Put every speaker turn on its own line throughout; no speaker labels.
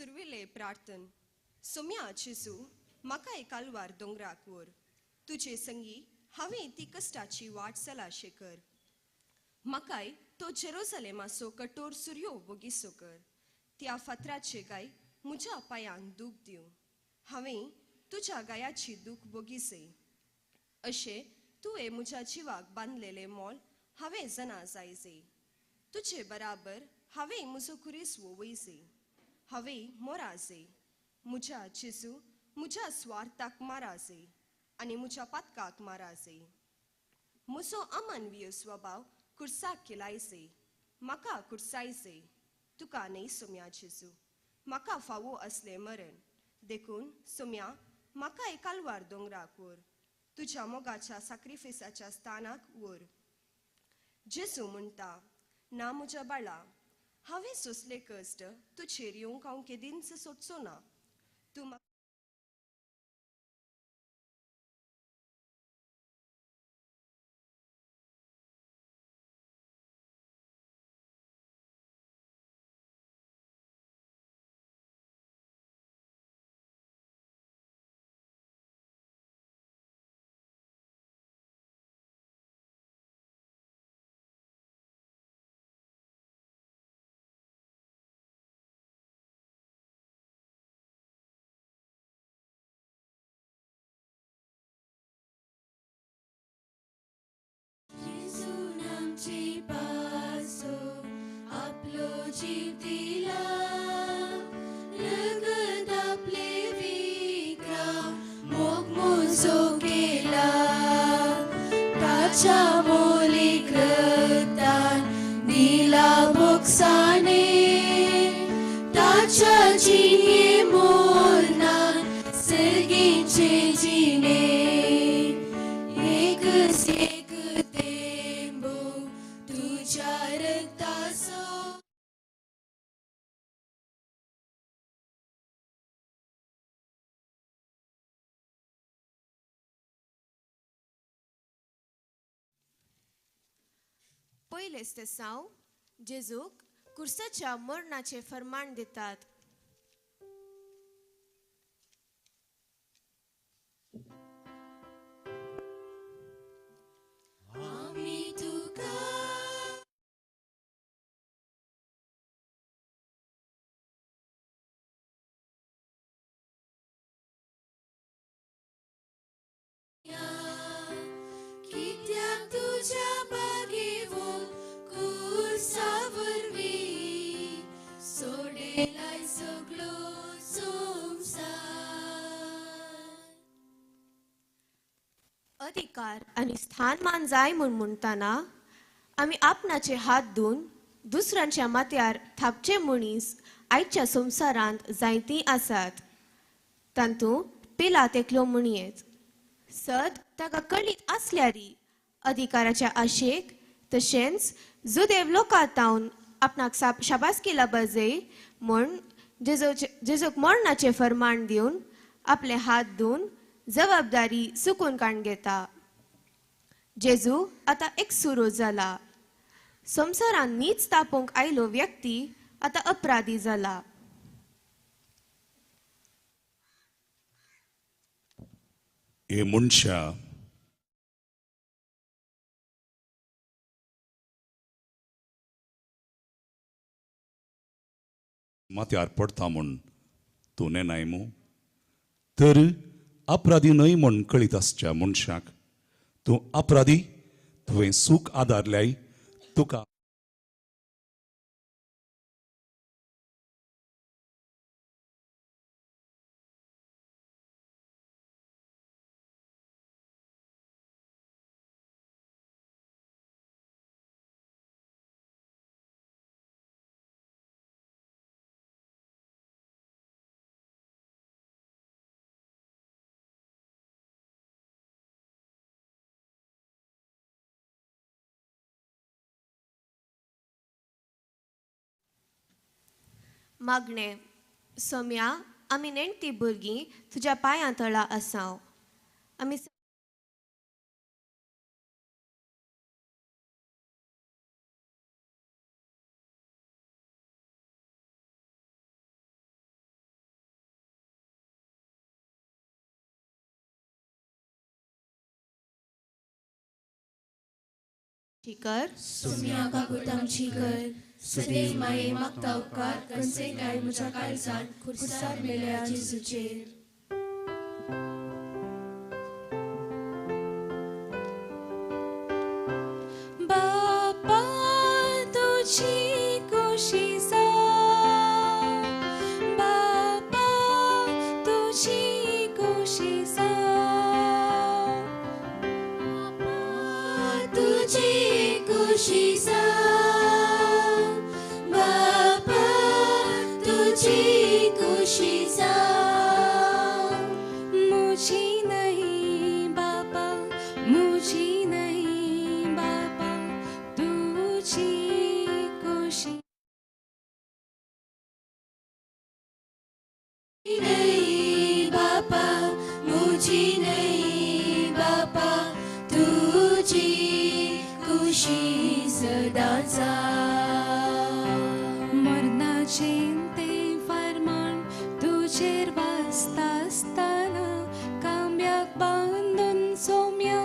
सुरविले प्रार्थन. सोम्या जेजू, म्हाका कालवार दोंगराक व्हर, तुजे संगी हांवें ती कश्टाची वाट सलाशे कर. म्हाकाय तो जेरुजलेमाचो कठोर सुरयो वोगीसो कर, त्या फातराचे गाय म्हज्या पांयांक दूख दिवं, हांवें तुज्या गायाची दूख बोगीसे. अशें तुवें म्हज्या जिवाक बांदलेलें मोल हांवें जना जायजे, तुजे बराबर हांवें म्हजो खुरीस वोवयजे, हांवें मोराजे. म्हज्या जेजू, म्हज्या स्वार्थाक माराजे आनी म्हज्या पातकाक माराजे. म्हजो अमानवीय स्वभाव कुर्साक किलायजे, म्हाका कुर्सायजे. तुका न्हय सोम्या जेजू, म्हाका फावो असलें मरण. देखून सोम्या, म्हाका कालवार दोंगराक व्हर, तुज्या मोगाच्या साक्रिफिसाच्या स्थानाक व्हर. जेजू म्हणटा, ना म्हज्या बाळा, हांवें सोंसले कश्ट तुजेर येवंक हांव केदींच सोदचो ना. तूं
आपलो जीव दिला, रगत आपले विकरा मोग मुजो केला, ताच्या मोलीक रक्तान दिला बोगसाणे, ताच्या जिणे मोरनान सर्गीचे जिणे. एकच एक तेंबो तुज्या रक्ताचो.
पयलेच ते साव जेजूक कुर्साच्या मरणाचें फर्माण दितात.
आमी तुका कित्याक तुज्या बागेवून कुर्सा वरवीं सोडलाय सगळो संवसार.
अधिकार आनी स्थानमान जाय म्हूण म्हणटाना आमी आपणाचे हात धुवन दुसऱ्यांच्या माथ्यार थापचे मनीस आयच्या संवसारांत जायतीं आसात. तातूंत पिलात एकलो म्हणयेत. सद ताका कळीत आसल्यारी अधिकाराच्या आशेक तशेंच जुदेव लोकां तावन आपणाक शाबासकी लाबजय म्हूण जेजूक मरणाचें फर्माण दिवन आपले हात धुवन जबाबदारी सुकून काडून घेता. जेजू आतां एकसुरो जाला. संवसारान नीच तापोवंक आयलो व्यक्ती आतां अपराधी जाला.
हे मनशा, माथ्यार पडटा म्हूण तूं नेनाय मू? तर अपराधी न्हय म्हूण कळीत आसच्या मनशाक तूं अपराधी, तुवें सूख आदारल्याय तुका
मागणें. सोम्या, आमी नेणटी भुरगीं तुज्या पांयां तळा आसाव. आमी कर
सोम्या काकूत आमची कर सदैव माये मागता उपकार खंयचे काय म्हज्या काळजान खुर्सार मेल्या जेजूचेर.
बापा तुझी खुशी जावं, बापा तुझी खुशी जावं,
बापा तुझी खुशी जावं, बापा तुझी खुशी जावं.
मुझी नहीं बापा, मुझी नहीं बापा, तुझी खुशी
नहीं बापा, मुझी नहीं बापा, तुझी खुशी सदां जावं.
मरणाचें तें फरमाण तुजेर वाचता आसतना कांब्याक बांदून सोम्या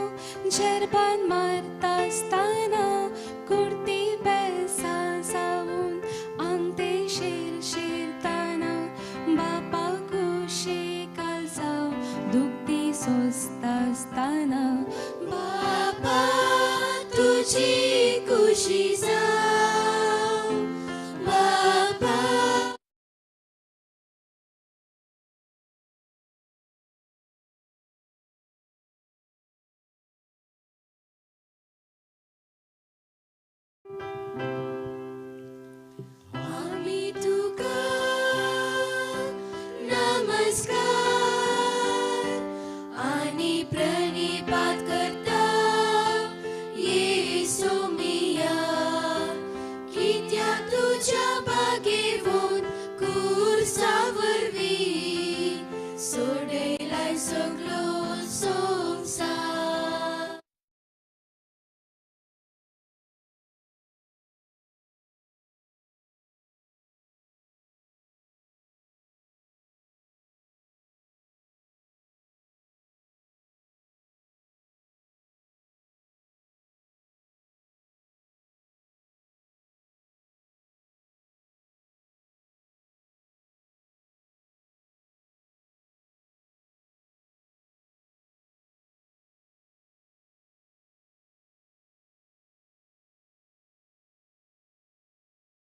झेरपान मारता आसतना कुर्ती बेसा जावन आंगते शेर शेरतना बापा खुशी कालजाव दुखती सोंसता आसतना
बापा तुझी खुशी जावं, बापा आमी तुका नमस्कार आनी प्रणिपात करता येसू मिया, कित्याक तुज्या बागेवून खुर्सा वरवीं सोडयलाय सगलो संवसार.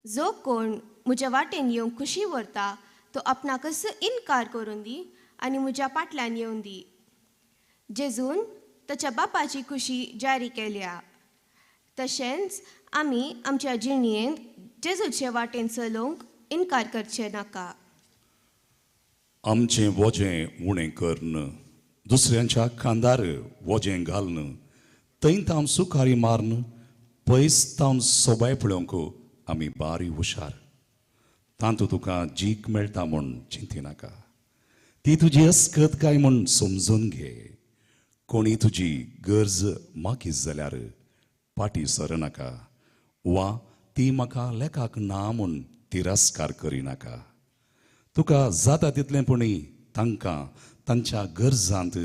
जो कोण म्हज्या वाटेन येवंक खुशी व्हरता तो आपणाकच इनकार करून दी आनी म्हज्या फाटल्यान येवन दी. जेजून ताच्या बापाची खुशी जारी केल्या. तशेंच आमी आमच्या जिणेंत जेजूचे वाटेन चलोवंक इनकार करचे नाका.
आमचें वजें उणें करून दुसऱ्यांच्या खांदार वजें घालून थंय तावन सुखारी मारून पयस तावन सोबाय पळोवंक आमी बारी हुशार. तातूंत तुका जीक मेळटा म्हूण चिंतिनाका, ती तुजी अस्कत काय म्हूण समजून घे. कोणी तुजी गरज मागीत जाल्यार फाटीं सरनाका वा ती म्हाका लेखाक ना म्हूण तिरस्कार करिनाका. तुका जाता तितलें पुणी तांकां तांच्या गरजांत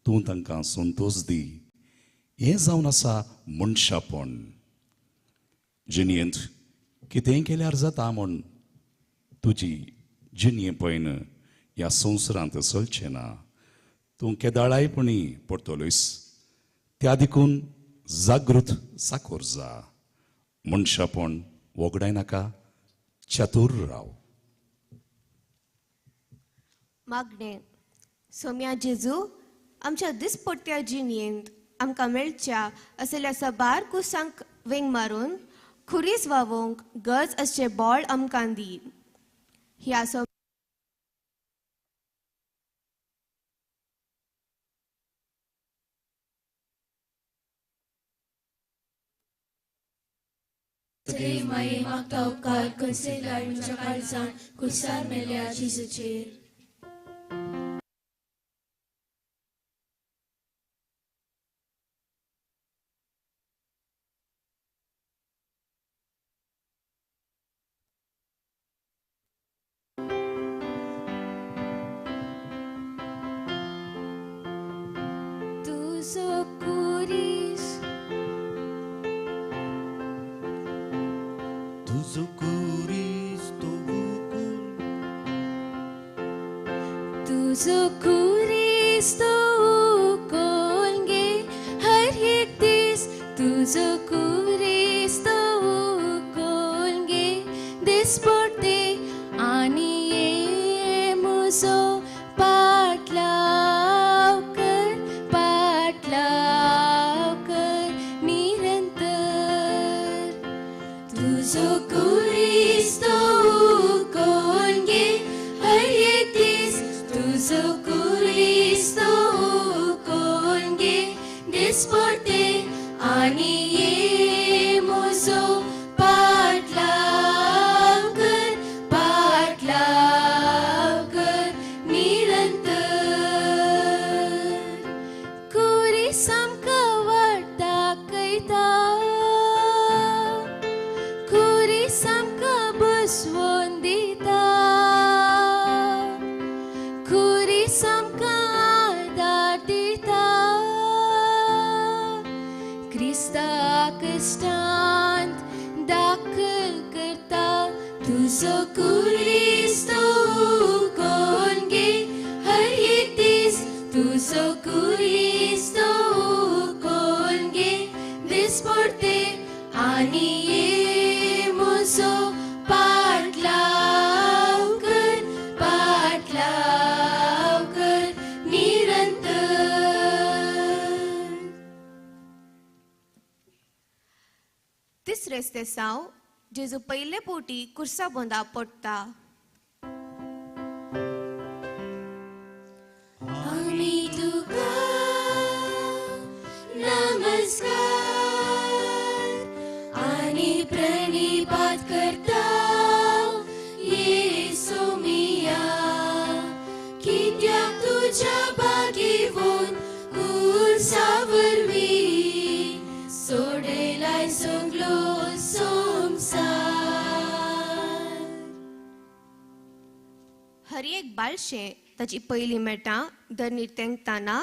तूं तांकां संतोश दी. हें जावन आसा मनशापण. जिणेंत कितेंय केल्यार जाता म्हूण तुजी जिणें पळयन ह्या संवसारांत चलचें ना. तूं केदाळाय पुणी पडटलोयस, त्या देखून जागृत साकोर जा. मनशापण वगडाय नाका, चतूर राव.
मागणें. सोम्या जेजू, आमच्या दिसपट्ट्या जिणेंत आमकां मेळच्या असल्या साबार कुसांक वेंग मारून खुरीस वावोवंक गरज आसचें बळ आमकां दी. ह्या
सदैव माये मागता उपकार खंयचे म्हज्या काळजान खुर्सार मेल्या जेजूचेर.
तुजो खुरीस तुजो कुरिस्तो उकोल गे हर एक दीस, तुजो कुरिस्तो उकोल गे दिसपडते आनी ये मुजो पाटलाव कर, पाटलाव कर निरंतर। तुजो कुरिस्तो उकोल गे हर एक दीस, तुजो कुरिस्तो उकोल गे दिसपडते आनी ये मुजो पाटलाव कर, पाटलाव कर निरंतर। कुरी सामकां वाट दाखयता, कुरी सामकां बसवून दिता, कुरी सामकां आदार दिता। क्रिस्ता कश्टांत दाखल करता, तुजो कुरिस्तो उकोल गे हर एक दीस, तुजो कुरिस्तो उकोल गे दिसपडते आनी ये मुजो पाटलाव कर, पाटलाव कर निरंतर।
तिसरें तेसांव जेजू पयले पोटी कुर्सा बोंदा पडटा.
आमी तुका नमस्कार आनी प्रणिपात करता येसू मिया, कित्याक तुज्या बागेवन कुर्सा वरवीं सोडयलाय सगलो संवसार.
हर एक बाळशें ताची पयलीं मेटां धरणीर तेंकतना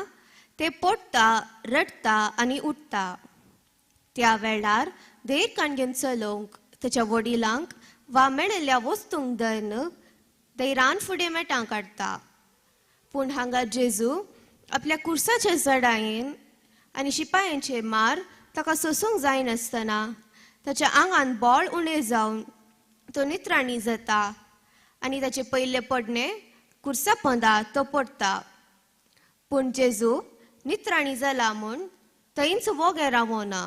तें पोडटा, रडटा आनी उठता. त्या वेळार धैर काणगेन चलोवंक ताच्या वडिलांक वा मेळिल्ल्या वस्तूंक धरून धैरान फुडें मेटां काडटा. पूण हांगा जेजू आपल्या कुर्साचे जडायेन आनी शिपायांचे मार ताका सोसूंक जायनासतना ताच्या आंगान बळ उणें जावन तो नित्राणी जाता आनी ताचे पयले पडणे कुर्सा पोंदा तो पडटा. पूण जेजू नित्राणी जाला म्हूण थंयच वोगे रावना,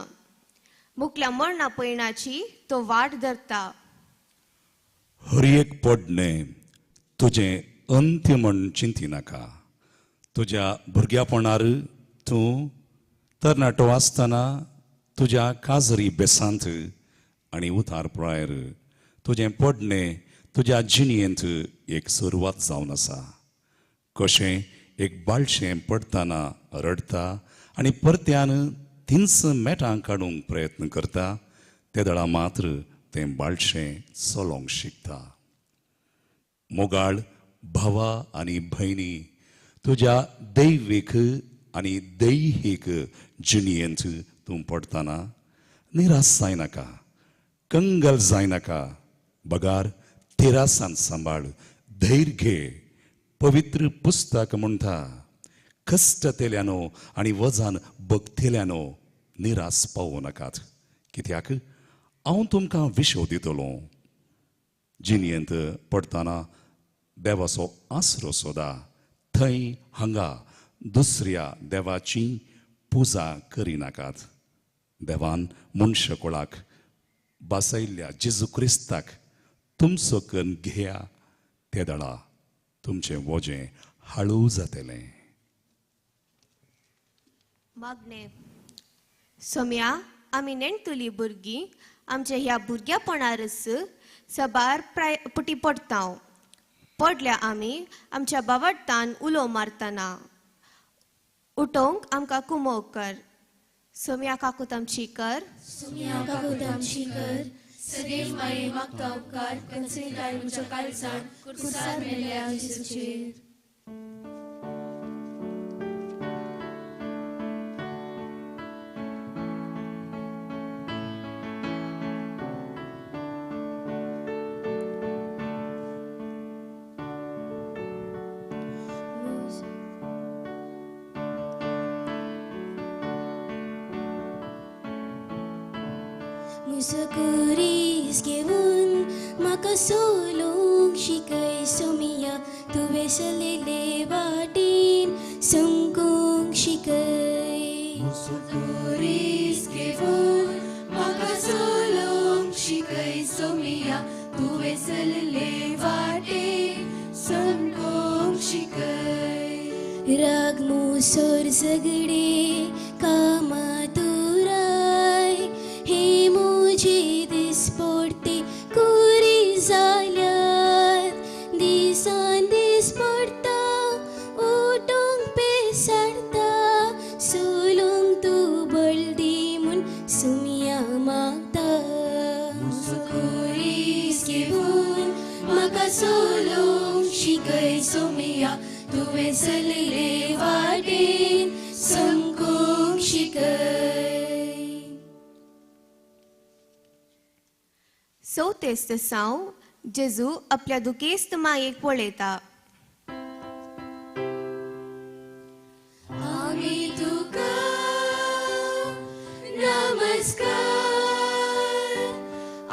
मुकल्या मरणा पयणाची तो वाट धरता.
हर एक पडणें तुजें अंत्य म्हण चिंतिनाका. तुज्या भुरग्यापणार तूं तरणाटो आसतना तुज्या काजरी बेसांत आनी उतार प्रायर तुजें पडणें तुज्या जिणयेंत एक सुरवात जावन आसा. कशें एक बाळशें पडटना रडटा आनी परत्यान तींच मेटां काडूंक प्रयत्न करता, ते दळा मात्र तें बाळशें चलोवंक शिकता. मोगाळ भावा आनी भयणी, तुज्या दैवीक आनी दैहीक जिणयेंत तूं पडटना निराश जायनाका, कंगल जायनाका, बगार तिरासान सांबाळ, धैर्य घे. पवित्र पुस्तक म्हणटा, कश्टतेल्यानो आनी वजन बगतेल्यानो निराश पावूं नाकात, कित्याक हांव तुमकां विशव दितलो. जिणयेंत पडटना देवाचो आसरो सोदा, थंय हांगा दुसऱ्या देवाची पुजा करिनाकात. देवान मनशाकुळाक बासयल्ल्या जेजू क्रिस्ताक तुमचो करून घेया, ते दळा तुमचें वजें हाळू जातलें.
मागणें. सोम्या, आमी नेणटुली भुरगीं आमच्या ह्या भुरग्यापणारच सबार पुटी पडटा. पडल्या आमी आमच्या बावडतान उलो मारतना उठोवंक आमकां कुमोक कर. सोम्या काकूत आमची कर,
सोम्या काकूत आमची कर. सदैव माये मागता उपकार कन्सय म्हज्या काळजान कुर्सार मेल्ल्या जेजूचेर. मुजो कुरीस घेवन म्हाका सोलूंक शिकय सोमिया, तुवें चलयले वाटेन समकूंक शिकय.
मुजो कुरीस घेवन म्हाका सोलूंक शिकय सोमिया, तुवें चलयले वाटेन समकूंक शिकय.
राग मुसोर झगडे कामातुराय, हे मुजे दिसपडते कुरी जाल्यात, दिसान दीस पडटा उठूंक पेसाडटा, सोलूंक तूं बळ दी म्हूण सुमिया मागता.
मुजो कुरीस घेवन म्हाका सोलूंक शिकय सोमिया, तुवें चलयले वाटेन समकूंक शिकय.
चवथेस्त साव जेजू आपल्या दुखेस्त मायेक पळयता.
आमी तुका नमस्कार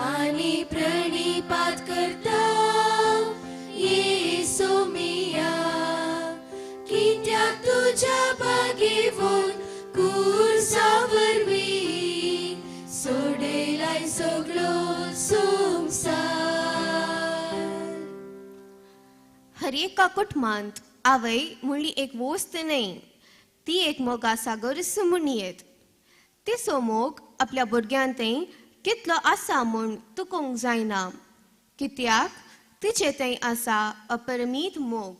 आनी प्रणिपात करता येसोमिया, कित्याक तुज्या बागेवन कुर्सा वरवीं सोडयलाय सगळो संवसार.
हर एका कुटुंबांत आवय म्हणली एक वस्त न्हय, ती एक मोगा सागरच म्हणयेत. तिचो मोग आपल्या भुरग्यां थंय कितलो आसा म्हूण तुकूंक जायना, कित्याक तिचे थंय आसा अपरमीत मोग.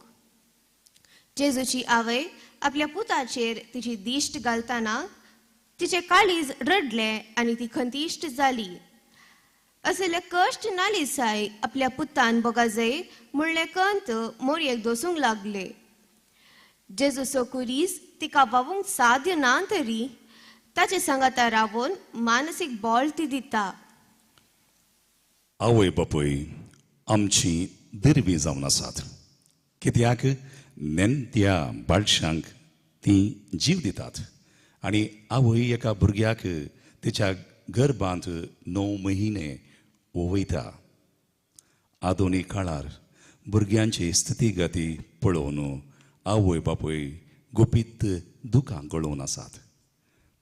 जेजूची आवय आपल्या पुताचेर तिची दिश्ट घालतना तिचें काळीज रडलें आनी ती खंतिश्ट जाली. असले कश्ट नालिसाय आपल्या पुतान बोगाजय म्हणलें कंत मोरयेक दोसूंक लागले. जेजूचो कुरीस तिका वावूंक साध्य ना तरी ताचे सांगाता रावून मानसीक बळ ती दिता.
आवय बापूय आमची दिरवी जावन आसात, कित्याक नेणट्या बाळशांक तीं जीव दितात आनी आवय एका भुरग्याक तिच्या गर्भांत 9 म्हयने वयता. आधुनीक काळार भुरग्यांची स्थितीगती पळोवन आवय बापूय गुपीत दुकां गळोवन आसात.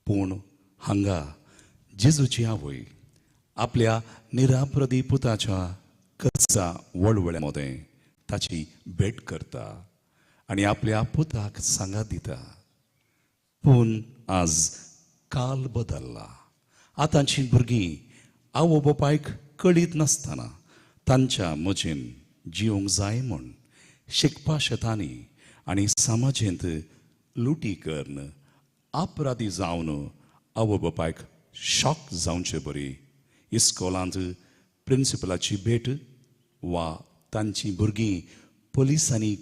पूण हांगा जेजूची आवय आपल्या निराप्रदी पुताच्या कच्चा वळवळ्या मदें ताची भेट करता आनी आपल्या पुताक सांगात दिता. पूण आज काल बदल्ला. आतांची भुरगीं आवय बापायक कळीत नासतना तांच्या मजेन जिवंक जाय म्हूण शिकपा शेतांनी आनी समाजेंत लुटी करून अपराधी जावन आवय बापायक शॉक जावचे बरी इस्कोलांत प्रिंसिपलाची भेट वा तांची भुरगीं पोलिसांनी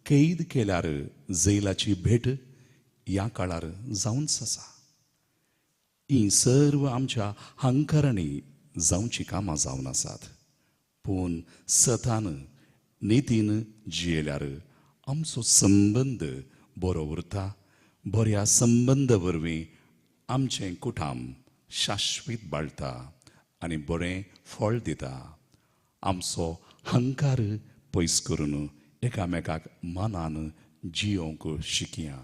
कैद केल्यार जैलाची भेट ह्या काळार जावंच आसा. ही सर्व आमच्या हंकारांनी जावची कामां जावन आसात. पूण सतान नितीन जियेल्यार आमचो संबंद बरो उरता. बऱ्या संबंद वरवीं आमचें कुटाम शाश्वीत बाळटा आनी बरें फळ दिता. आमचो हंकार पयस करून एकामेकाक मनान जियोंक शिकया.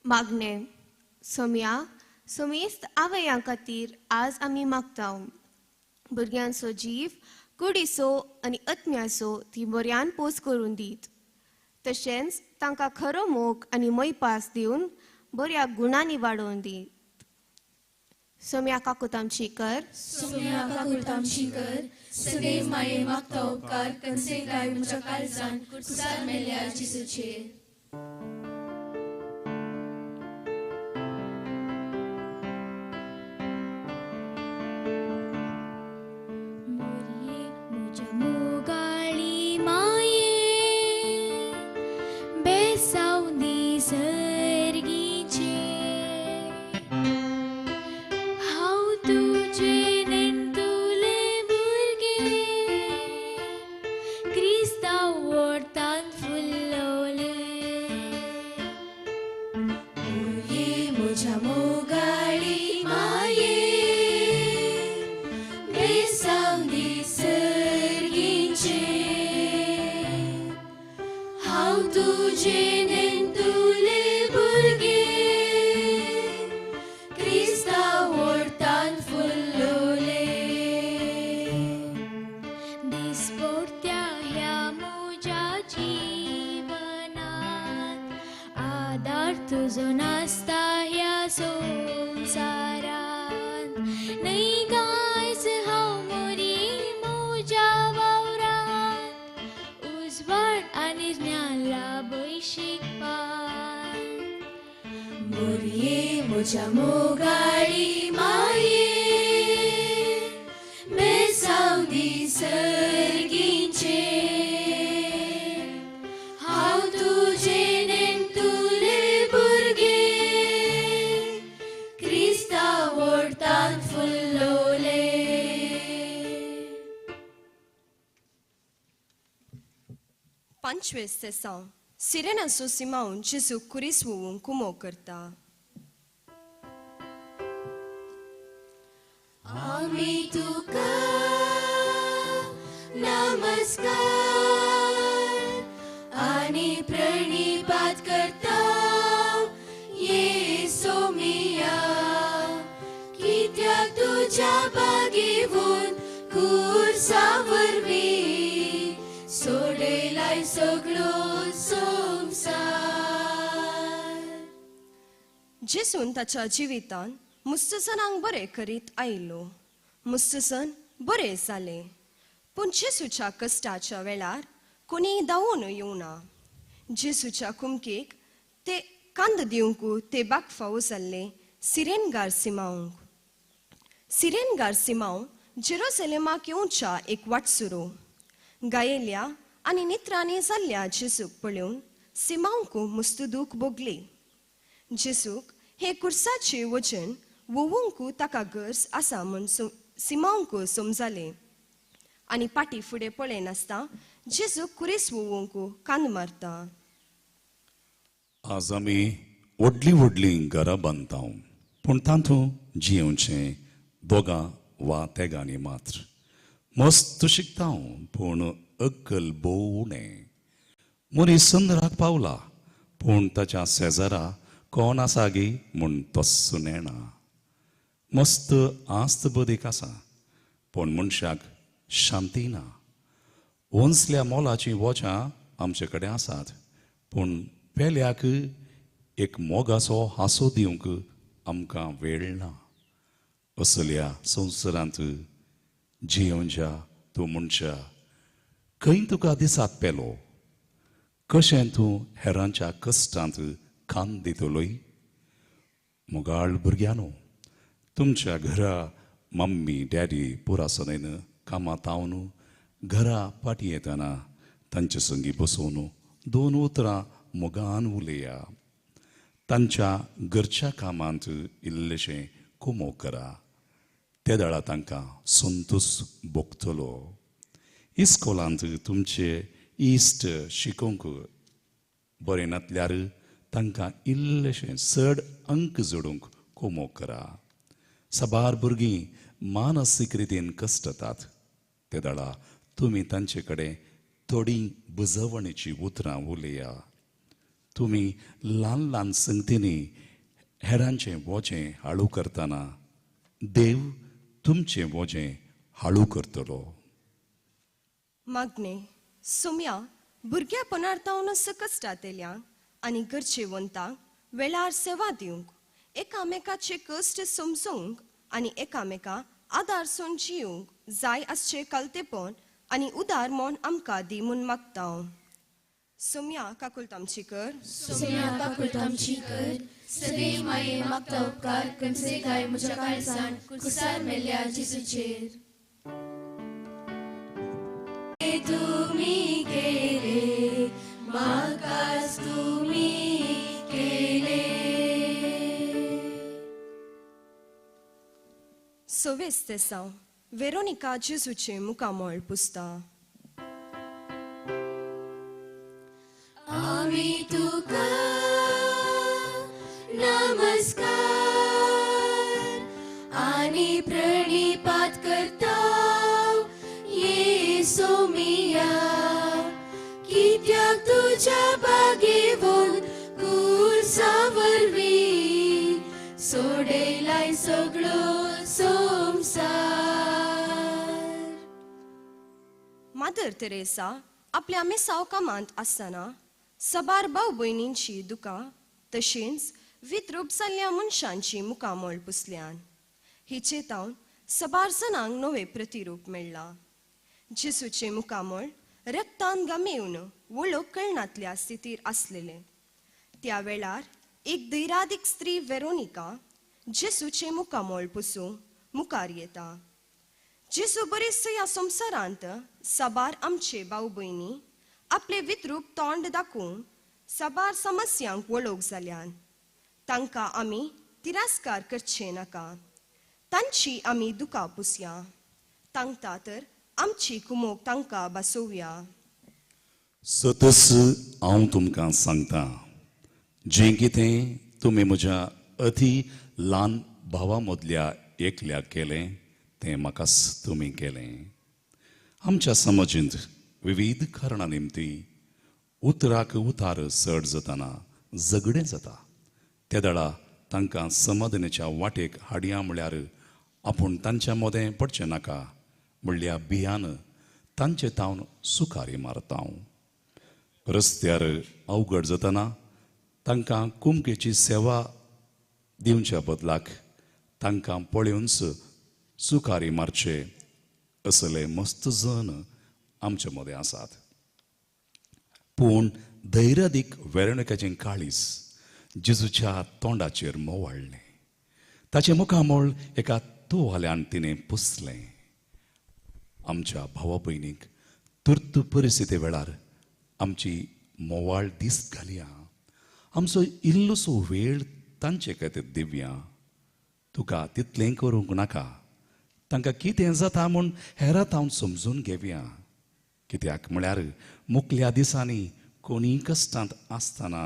मागणें. सोम्या सोमेस्त आवयां खातीर आज आमी मागता. भुरग्यांचो जीव कुडीचो आनी आत्म्याचो ती बऱ्यान पोस करून दीत, तशेंच तांकां खरो मोग आनी मोयपास दिवन बऱ्या गुणांनी वाडोवन दीत. सोम्या काकूत आमची कर.
सोम्या काकूत आमची कर. सदैव माये मागता उपकार कन्सेकाय म्हज्या काळजान कुर्सार मेल्या जेजूचेर. मोरये म्हज्या मोगाळी माये बेसाव दी सर्गीचे, हांव तुजे नेणटुले भुरगे क्रिस्तांव वोर्तान फुलवले.
तुझे नेंतुले भुरगे क्रिस्ता वोडतान फुल्लोले
दिसपोडत्या ह्या म्हज्या जिवनात आदार तुजो नासता ह्या संवसारांत न्हय गायज हांव मोरी म्हज्या वावरांत उजवाड आनी ज्ञान लाभय शिकपाक
मोरये म्हज्या मोगाळी माये बेसांव दी सर्गीचें हांव तुजे नेंतुले भुरगे क्रिस्ता वोडतान फुल्लोले.
पांचवें सेसांव सिरेनाचो सिमावन जेजू कुरीस वोवूंक कुमो करता.
आमी तुका नमस्कार आनी प्रणिपात करता येसोमिया कित्याक तुज्या बागेवून कुर्सा वरवीं सोडयलाय सगळो संवसार.
जेजून ताच्या जिवितान मुस्तसनांक बरें करीत आयलो. मुस्तसन बरें जालें पूण जेजूच्या कश्टाच्या वेळार कोणीय धांवून येवना. जेजूच्या कुमकेक ते कांद दिवंक ते बाग फावो जाल्ले सिरेनगार सिमावंक. सिरेनगार सिमांव जेरुसलेमाक येवच्या एक वाटसुरो गायेल्या आनी नित्रांनी जाल्ल्या जेजूक पळोवन सिमांवक मुस्त दूख भोगली. जेजूक हे कुर्साचे वजन वोवूंक ताका गरज आसा म्हूण सिमांवक समजालें आनी पाटी फुडें पळयनासतना जेजूक कुरीस वोवूंक कान मारता.
आज आमी व्हडलीं व्हडलीं घरां बांदता पूण तातूंत जियेवचें दोगां वा तेगांनी मात्र. मस्त शिकता पूण अक्कल भोव उणें. मनीस सुंदराक पावला पूण ताच्या शेजारा कोण आसा गी म्हूण तस्सो नेणा. मस्त आस्त बदीक आसा पूण मनशाक शांती ना. वंसल्या मोलाचीं वोचां आमचे कडेन आसात पूण पेल्याक एक मोगाचो हांसो दिवंक आमकां वेळ ना. असल्या संवसारांत जियेवच्या तूं मनशा खंय तुका दिसात पेलो? कशें तूं हेरांच्या कश्टांत खान दितलोय? मोगाळ भुरग्यांनो, तुमच्या घरा मम्मी डॅडी पुरासनेन कामांत हांव घरा फाटीं येतना तांचे संगी बसोवन दोन उतरां मोगान उलया. तांच्या घरच्या कामांत इल्लेशें कुमो करा. ते वेळार तांकां संतोश भोगतलो. इस्कोलांत तुमचे इश्ट शिकोवंक बरें नासल्यार तांकां इल्लेशें चड अंक जोडूंक कुमो करा. साबार भुरगीं मानसीक रितीन कश्टतात. ते वेळार तुमी तांचे कडेन थोडी बुजवणेची उतरां उलया. तुमी ल्हान ल्हान संगतींनी हेरांचें वोजें हाळू करतना देव तुमचें वोजें हाळू करतलो.
मागणें सोम्या भुरग्यापणार तावन सकस्टातेल्यांक आनी गरजेवंतांक वेळार सेवा दिवंक एकामेकाचे कश्ट समजूंक आनी एकामेका आदार सोन जिवंक जाय आसचें कालतेपण आनी उदार मन आमकां दी म्हूण मागता. सोम्या काकुळट आमची कर.
सोम्या काकुळट आमची कर. सदैव माये मागता उपकार कमसे काय म्हज्या काळजान कुसार मेल्या जेजूचेर.
तुमी केले म्हाकाच तुमी केले.
सवेस तेसांव वेरोनिका जेजूचें मुखामळ पुसता.
आमी तुका नमस्कार आनी प्रणिपात करता येसोमिया कित्याक तुझ्या तुझ्या बागेवन कुर्सा वरवीं सोडयलाय सगळो संवसार.
मादर तेरेसा आपल्या मिसाव कामांत आसतना सबार भाव भयणींची दुकां तशेंच विद्रूप जाल्ल्या मनशांची मुखामळ पुसल्यान. हिचे तावन सबार जणांक नवें प्रतिरूप मेळ्ळां. जेसूचें मुखामळ रक्तान गमेवन वळख कळनातल्या स्थितीर आसलेलें. त्या वेळार एक धैरादीक स्त्री वेरोनिका जेसूचें मुखामळ पुसूंक मुखार येता. जेसू बरेच ह्या संवसारांत साबार आमचे भाव भयणी आपले विद्रूप तोंड दाखोवंक साबार समस्यांक वळख जाल्यान. तांकां आमी तिरस्कार करचे नाका. तांची आमी दुकां पुसया. तांकां तर आमची कुमोक तांकां बसोवया.
सतस हांव तुमकां सांगता, जें कितें तुमी म्हज्या अती ल्हान भावा मदल्या एकल्याक केलें तें म्हाकाच तुमी केलें. आमच्या समाजींत विविध कारणां निमती उतराक उतार चड जातना झगडें जाता. त्या दळा तांकां समाधानाच्या वाटेक हाडया म्हळ्यार आपूण तांच्या मदें पडचें नाका म्हणल्या भियान तांचे तावन सुकारी मारता. रस्त्यार अवघड जातना तांकां कुमकेची सेवा दिवच्या बदलाक तांकां पळोवनच सुकारी मारचे असले मस्त जण आमचे मदें आसात. पूण धैर्यादीक वेरणकाचें काळीज जेजूच्या तोंडाचेर मोवाळ्ळें. ताचें मुखामळ एका तुवाल्यान तिणें पुसलें. आमच्या भावा भयणीक तुर्त परिस्थिती वेळार आमची मोवाळ दीस घालया. आमचो इल्लोसो वेळ तांचे खातीर दिवया. तुका तितलें करूंक नाका. तांकां कितें जाता म्हूण हेरात हांव समजून घेवया. कित्याक म्हळ्यार मुखल्या दिसांनी कोणीय कश्टांत आसतना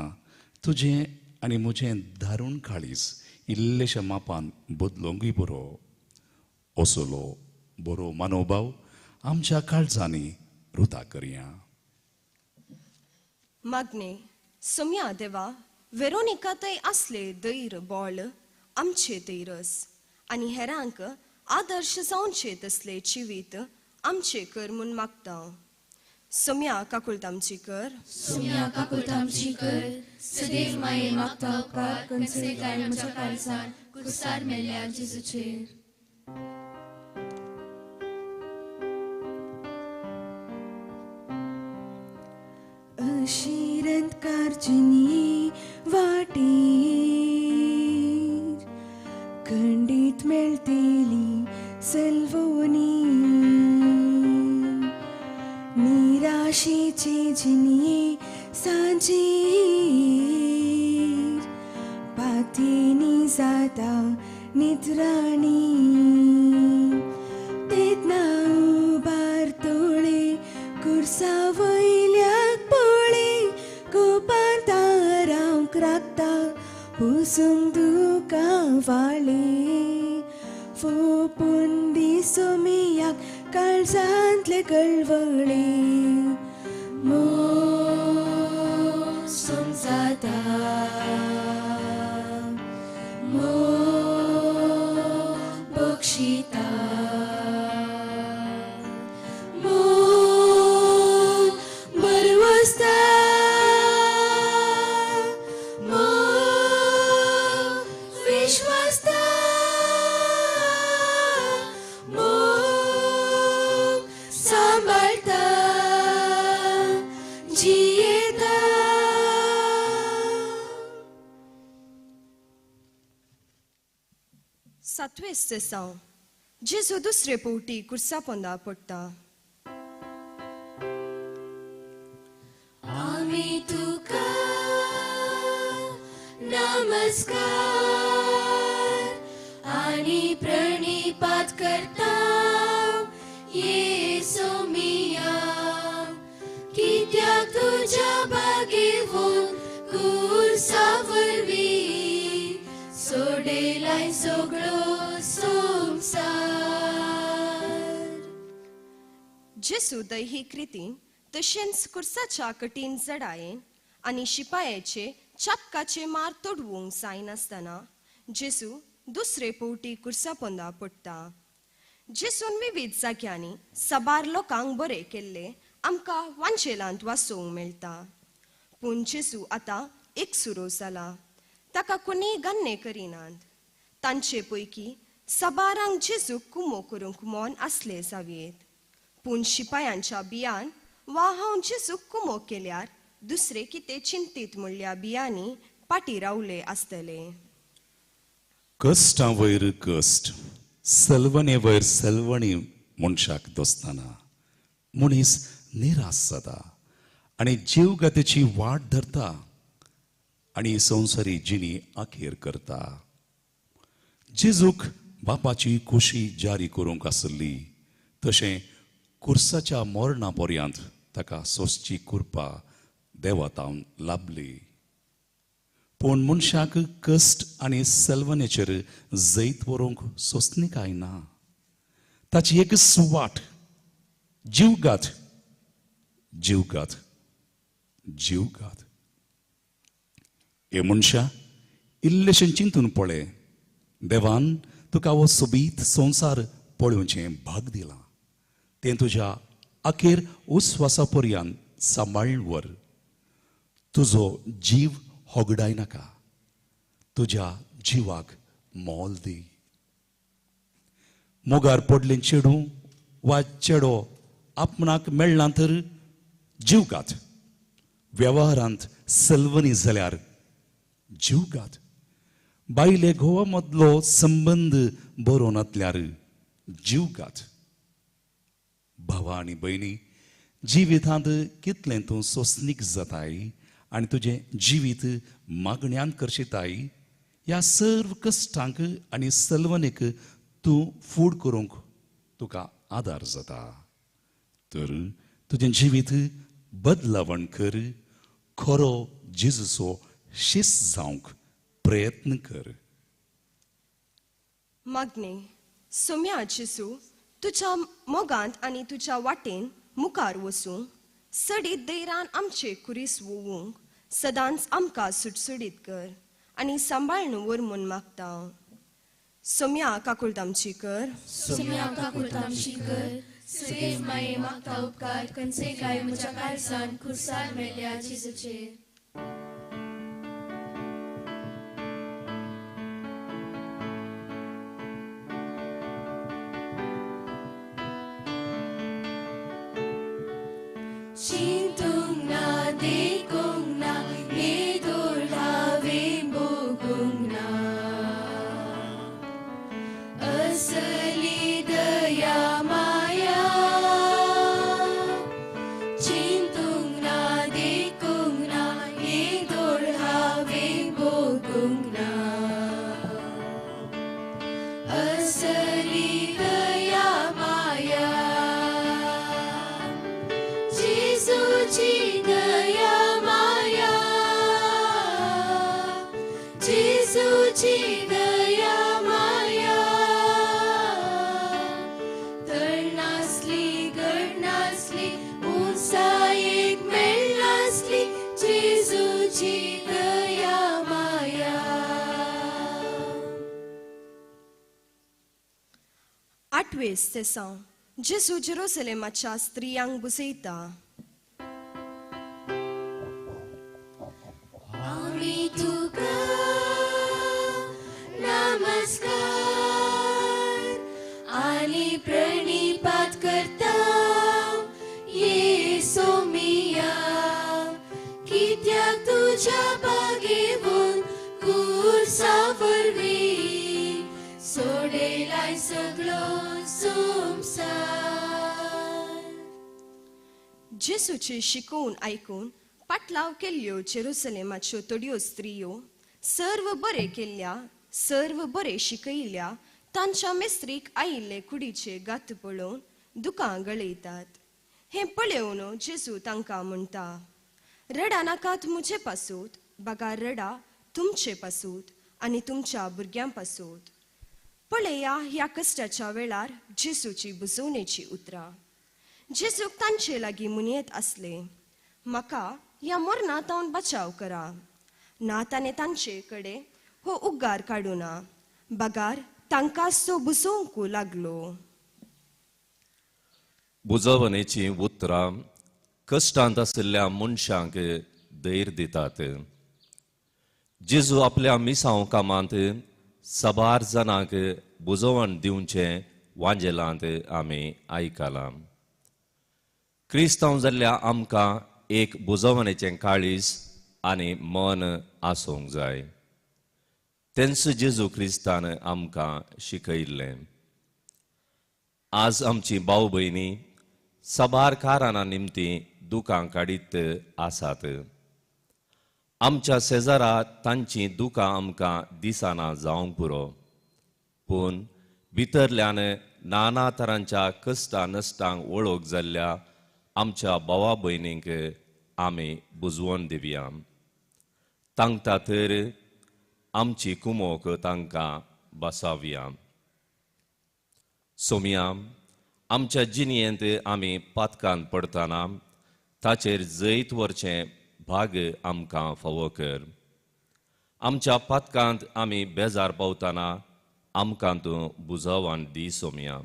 तुजें आनी म्हजें दारूण काळीज इल्लेशा मापान बदलूंकय बरो. असलो बरो मनोभाव आमच्या काळजांनी रुता करया.
मागणे. सोम्या देवा, वेरोनिका थंय आसले धैर्य बळ आमचे धैरस आनी हेरांक आदर्श जावचे तसले जिवीत आमचे कर म्हूण मागता. सोम्या काकुळट आमची कर.
सोम्या काकुळट आमची कर. सदैव माये मागता उपकार कन्सयताय म्हज्या काळजान कुसार मेल्ल्या जेजूचेर.
अशिरंतकारचिनी वाटीर खंडीत मेळटली सल्वोनी निराशेची जिनी सांजीर पातीनी जाता निद्राणी तेन्ना उबार तोळे कुर्सा वयल्याक पळे कोपान तारांक राखता पुसूंक दुकां वाळे फोपून दिसोमियाक काळजांतले कळवळे
मोग समजाता मोग बक्षिता मोग बरवसता मोग विश्वासता मोग सांबाळता जियेता.
सातवें सेसांव. जेजू दुसरे पवटी कुर्सा पोंदा पडटा.
आमी तुका नमस्कार आनी प्रणिपात करता येसू मिया, कित्याक तुज्या बागेवन कुर्सा वरवीं सोडयलाय सगळो संवसार.
जेजू दैहीक रितीन तशेंच कुर्साच्या कठीण जडायेन आनी शिपायाचे चापकाचे मार तोडवूंक जायनासतना जेजू दुसरे पवटी कुर्सा पोंदा पडटा. जेजून विविध जाग्यांनी साबार लोकांक बरें केल्ले आमकां वांजेलांत वाचोवंक मेळटा. पूण जेजू आतां एकसुरो जाला. ताका कोणीय गान्ने करिनात. तांचे पैकी साबारांक जेजूक कुमो करूंक मन आसलें जावयेत, पूण शिपायांच्या बियान वा हांव जेजूक कुमो केल्यार दुसरे कितें चिंतीत म्हणल्या बियांनी पाटी रावले आसतले.
कश्टां वयर कश्ट, सलवणे वयर सलवणी मनशाक दोसतना मनीस निराश जाता आनी जीवगतीची वाट धरता आनी संवसारी जिणी अखेर करता. जेजूक बापाची खोशी जारी करूंक आसली तशें कुर्साच्या मरणा पर्यंत ताका सोंसची कृपा देवातावन लाभली. पूण मनशाक कश्ट आनी सलवणेचेर जैत व्हरूंक सोंसणीकाय ना. ताची एक सुवाट जीवघात, जीवघात, जीवघात. हे मनशा, इल्लेशें चिंतून पळय, देवान तुका हो सोबीत संवसार पळोवचें भाग दिलां, तें तुज्या अखेर उस्वासा पर्यंत सांबाळून व्हर. तुजो जीव होगडाय नाका, तुज्या जिवाक मोल दी. मोगार पडलें चेडूं वा चेडो आपणाक मेळना तर जीवघात, वेव्हारांत सलवणी जाल्यार जीवघात, बायले घोवा मदलो संबंद बरो नातल्यार जीवघात. भावा आनी भयणी, जिवितांत कितलें तूं सोंसणीक जाताय आनी तुजें जिवीत मागण्यान करशिताय, ह्या सर्व कश्टांक आनी सलवणीक तूं फूड करूंक तुका आदार जाता. तर तुजें जिवीत बदलावण कर, खरो जेजूचो शिस्त जावंक प्रयत्न कर.
मागणे. सोम्या जेजू, तुज्या मोगांत आनी तुज्या वाटेन मुखार वचूंक, सडीत दैरान आमचे कुरीस वोवूंक सदांच आमकां सुटसुडीत कर आनी सांबाळून व्हर म्हूण मागता. सोम्या काकुळटामची कर.
सोम्या काकुळटामची कर. सदैव माये मागता उपकार खंयचे काय म्हज्या काळजान खुर्सार मेल्या जेजूचेर. चिंतूंक ना देखूंक ना येदोळ हांवें भोगूंक ना, असली दया माया. चिंतूंक ना देखूंक ना येदोळ हांवें भोगूंक ना, असली दया माया. जेजूची दया माया, जेजूची दया माया. तळनासली घडनासली उंचायेक मेळनासली जेजूची दया माया.
आठवें सेसांव. जेजू जेरुसलेमाच्या स्त्रियांक बुजयता.
आमी तुका नमस्कार आनी प्रणिपात करता ये सोमिया, कित्याक तुज्या बागेवून कुर्सा वरवीं सोडयलाय सगळो संवसार.
जेजूचे शिकोवन आयकून पाटलाव केल्ल्यो जेरुसलेमाच्यो थोड्यो स्त्रियो सर्व बरें केल्ल्या, सर्व बरें शिकयल्या तांच्या मेस्त्रीक आयिल्ले कुडीचे गात पळोवन दुकां गळयतात. हें पळोवन जेजू तांकां म्हणटा, रडा नाकात म्हजे पासूत, बागा रडा तुमचे पासूत आनी तुमच्या भुरग्यां पासूत. पळया ह्या कश्टाच्या वेळार जेजूची बुजवणेची उतरां. जेजूक तांचे लागीं मुनयेत आसले, म्हाका ह्या मरणा तावन बचाव करा. ना ताणें तांचे कडेन हो उग्गार काडूना, बगार तांकां सो बुजोवंक लागलो.
बुजवणेचीं उतरां कश्टांत आशिल्ल्या मनशांक धैर्य दितात. जेजू आपल्या मिसांव कामांत साबार जाणांक बुजवण दिवचें वांजेलांत आमी आयकलां. क्रिस्तांव जाल्ल्या आमकां एक बुजवणेचें काळीज आनी मन आसूंक जाय. तेंच जेजू क्रिस्तान आमकां शिकयल्लें. आज आमची भाव भयणी साबार कारणां निमती दुकां काडीत आसात. आमच्या शेजारा तांची दुकां आमकां दिसना जावंक पुरो, पूण भितरल्यान नाना तरांच्या कश्टां नश्टांक वळख जाल्ल्या आमच्या भावा भयणींक आमी बुजवण दिवया. तांकां तर आमची कुमोक तांकां बसावया. सोमया, आमच्या जिणेंत आमी पातकान पडटना ताचेर जैत व्हरचें भाग आमकां फावो कर. आमच्या पातकांत आमी बेजार पावतना आमकां तूं बुजवान दी सोमया.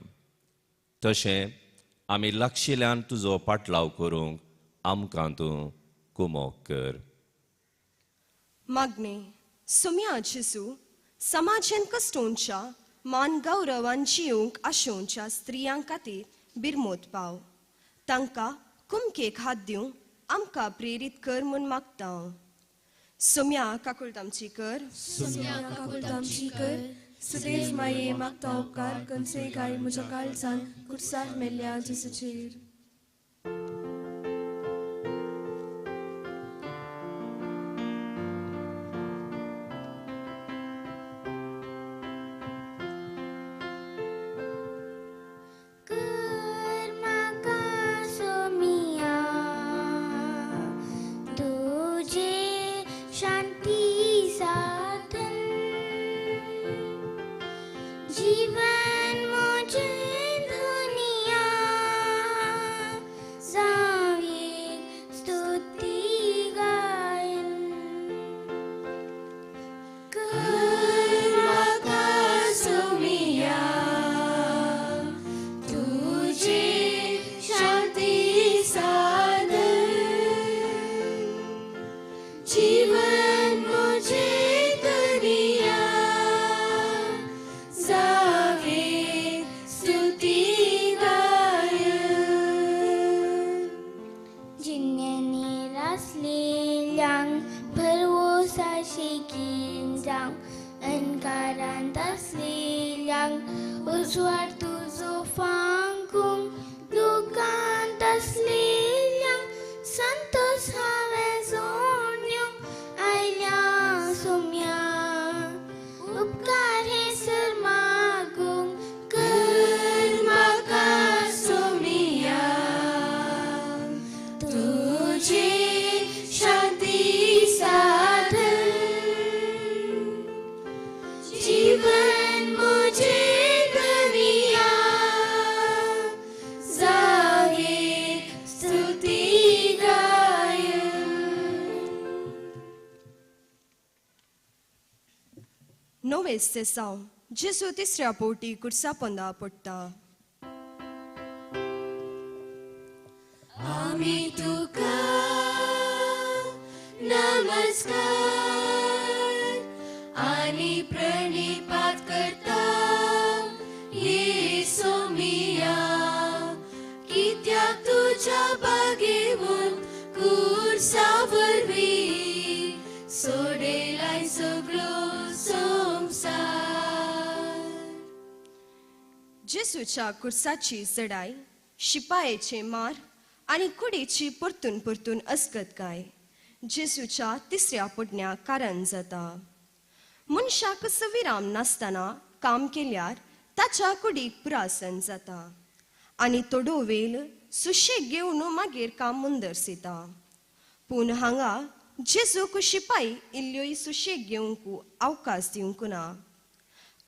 तशें आमी लागशिल्ल्यान तुजो पाटलाव करूंक आमकां तूं कुमोक कर.
मागणें. सोमया जेजू, समाजेन कश्टोंच्या मान गौरवान जिवंक आशोवच्या स्त्रियां खातीर बिरमोत पाव. तांकां कुमकेक हात दिवंक आमकां प्रेरीत कर म्हूण मागता. सोम्या काकुळट आमची कर.
सोम्या काकुळट आमची कर. सुदेव माये मागता उपकार कंसे गाय म्हज्या काळजान कुर्सार मेल्ल्या जेजूचेर.
सेसांव जेजू तिसऱ्या पोटी कुर्सा पोंदा पडटा.
आमी तुका नमस्कार आनी प्रणिपात करता येसू मिया, कित्याक तुज्या बागेवन कुर्सा वरवीं सोडयलाय सगळो संवसार.
जेजूच्या कुर्साची जडाय, शिपायेचे मार आनी कुडीची परतून परतून अस्कतकाय जेजूच्या तिसऱ्या पडण्याक कारण जाता. मनशाक विराम नासतना काम केल्यार ताच्या कुडीक पुरासन जाता आनी थोडो वेळ सुशेग घेवन मागीर काम मुंदरसिता. पूण हांगा जेजूक शिपाय इल्ल्योय सुशेग घेवंक अवकाश दिवंक ना.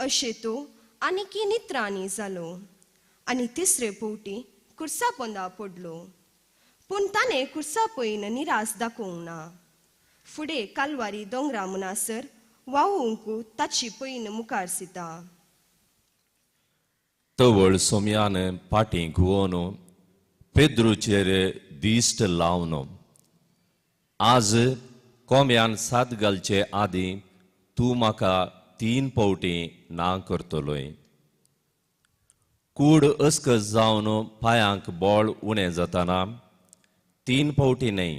अशें तो आनीकी नित्रांनी जालो आनी तिसरे पवटी कुर्सा पोंदा पडलो. पूण ताणें कुर्सा पयन निरास दाखोवंक ना. फुडें कालवारी दोंगरा मुनासर वावूंक ताची पयन मुखार सिता.
तवळ सोम्यान पाटी घुवोन पेद्रूचेर दिश्ट लावन आज कोंब्यान सात घालचे आदीं तूं म्हाका 3 पावटी ना करतलोय. कूड अस्कस जावन पांयांक बळ उणें जाताना 3 पावटी न्हय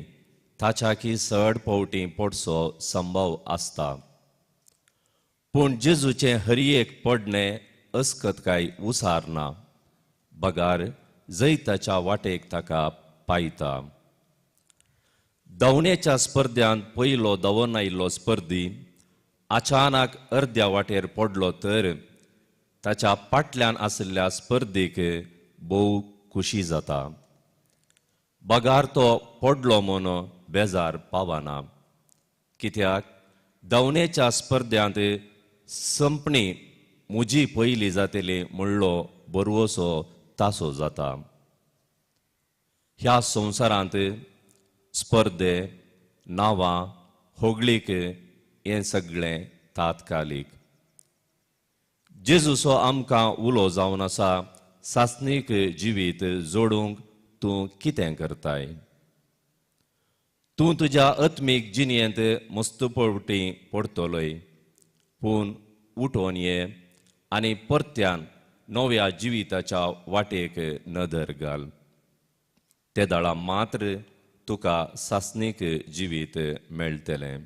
ताच्याकी चड पावटी पडचो संभव आसता. पूण जेजूचें हरयेक पडणें अस्कत काय उसार ना, बगार जैताच्या वाटेक ताका पायता. धांवण्याच्या स्पर्ध्यांत पयलो धांवन आयिल्लो स्पर्धी अचानक अर्द्या वाटेर पडलो तर ताच्या फाटल्यान आशिल्ल्या स्पर्धीक भोव खुशी जाता, बगार तो पडलो म्हूण बेजार पावना. कित्याक धांवण्याच्या स्पर्ध्यांत संपणी म्हजी पयली जातली म्हणलो बरवसो तासो जाता. ह्या संवसारांत स्पर्धे, नांवां, होगळीक हें सगळें तात्कालीक. जेजूचो आमकां उलो जावन आसा, सासणीक जिवीत जोडूंक तूं कितें करताय? तूं तुज्या आत्मीक जिणेंत मस्त पवटी पडटलोय, पूण उठोवन ये आनी परत्यान नव्या जिविताच्या वाटेक नदर घाल. ते दळा मात्र तुका सासणीक जिवीत मेळटलें.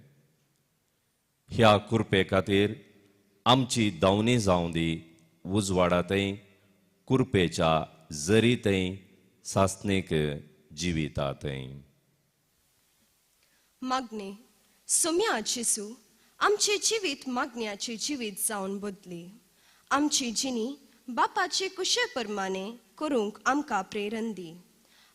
ह्या कुरपे खातीर आमची धांवणी जावं दी उजवाडांतय, कुरपेच्या जरींतय, सासणीक जिवितांतय.
मागणें. सोम्या जेजू, आमचें जिवीत मागण्याचें जिवीत जावन बदली. आमची जिणी बापाचे कुशे प्रमाणे करूंक आमकां प्रेरण दी.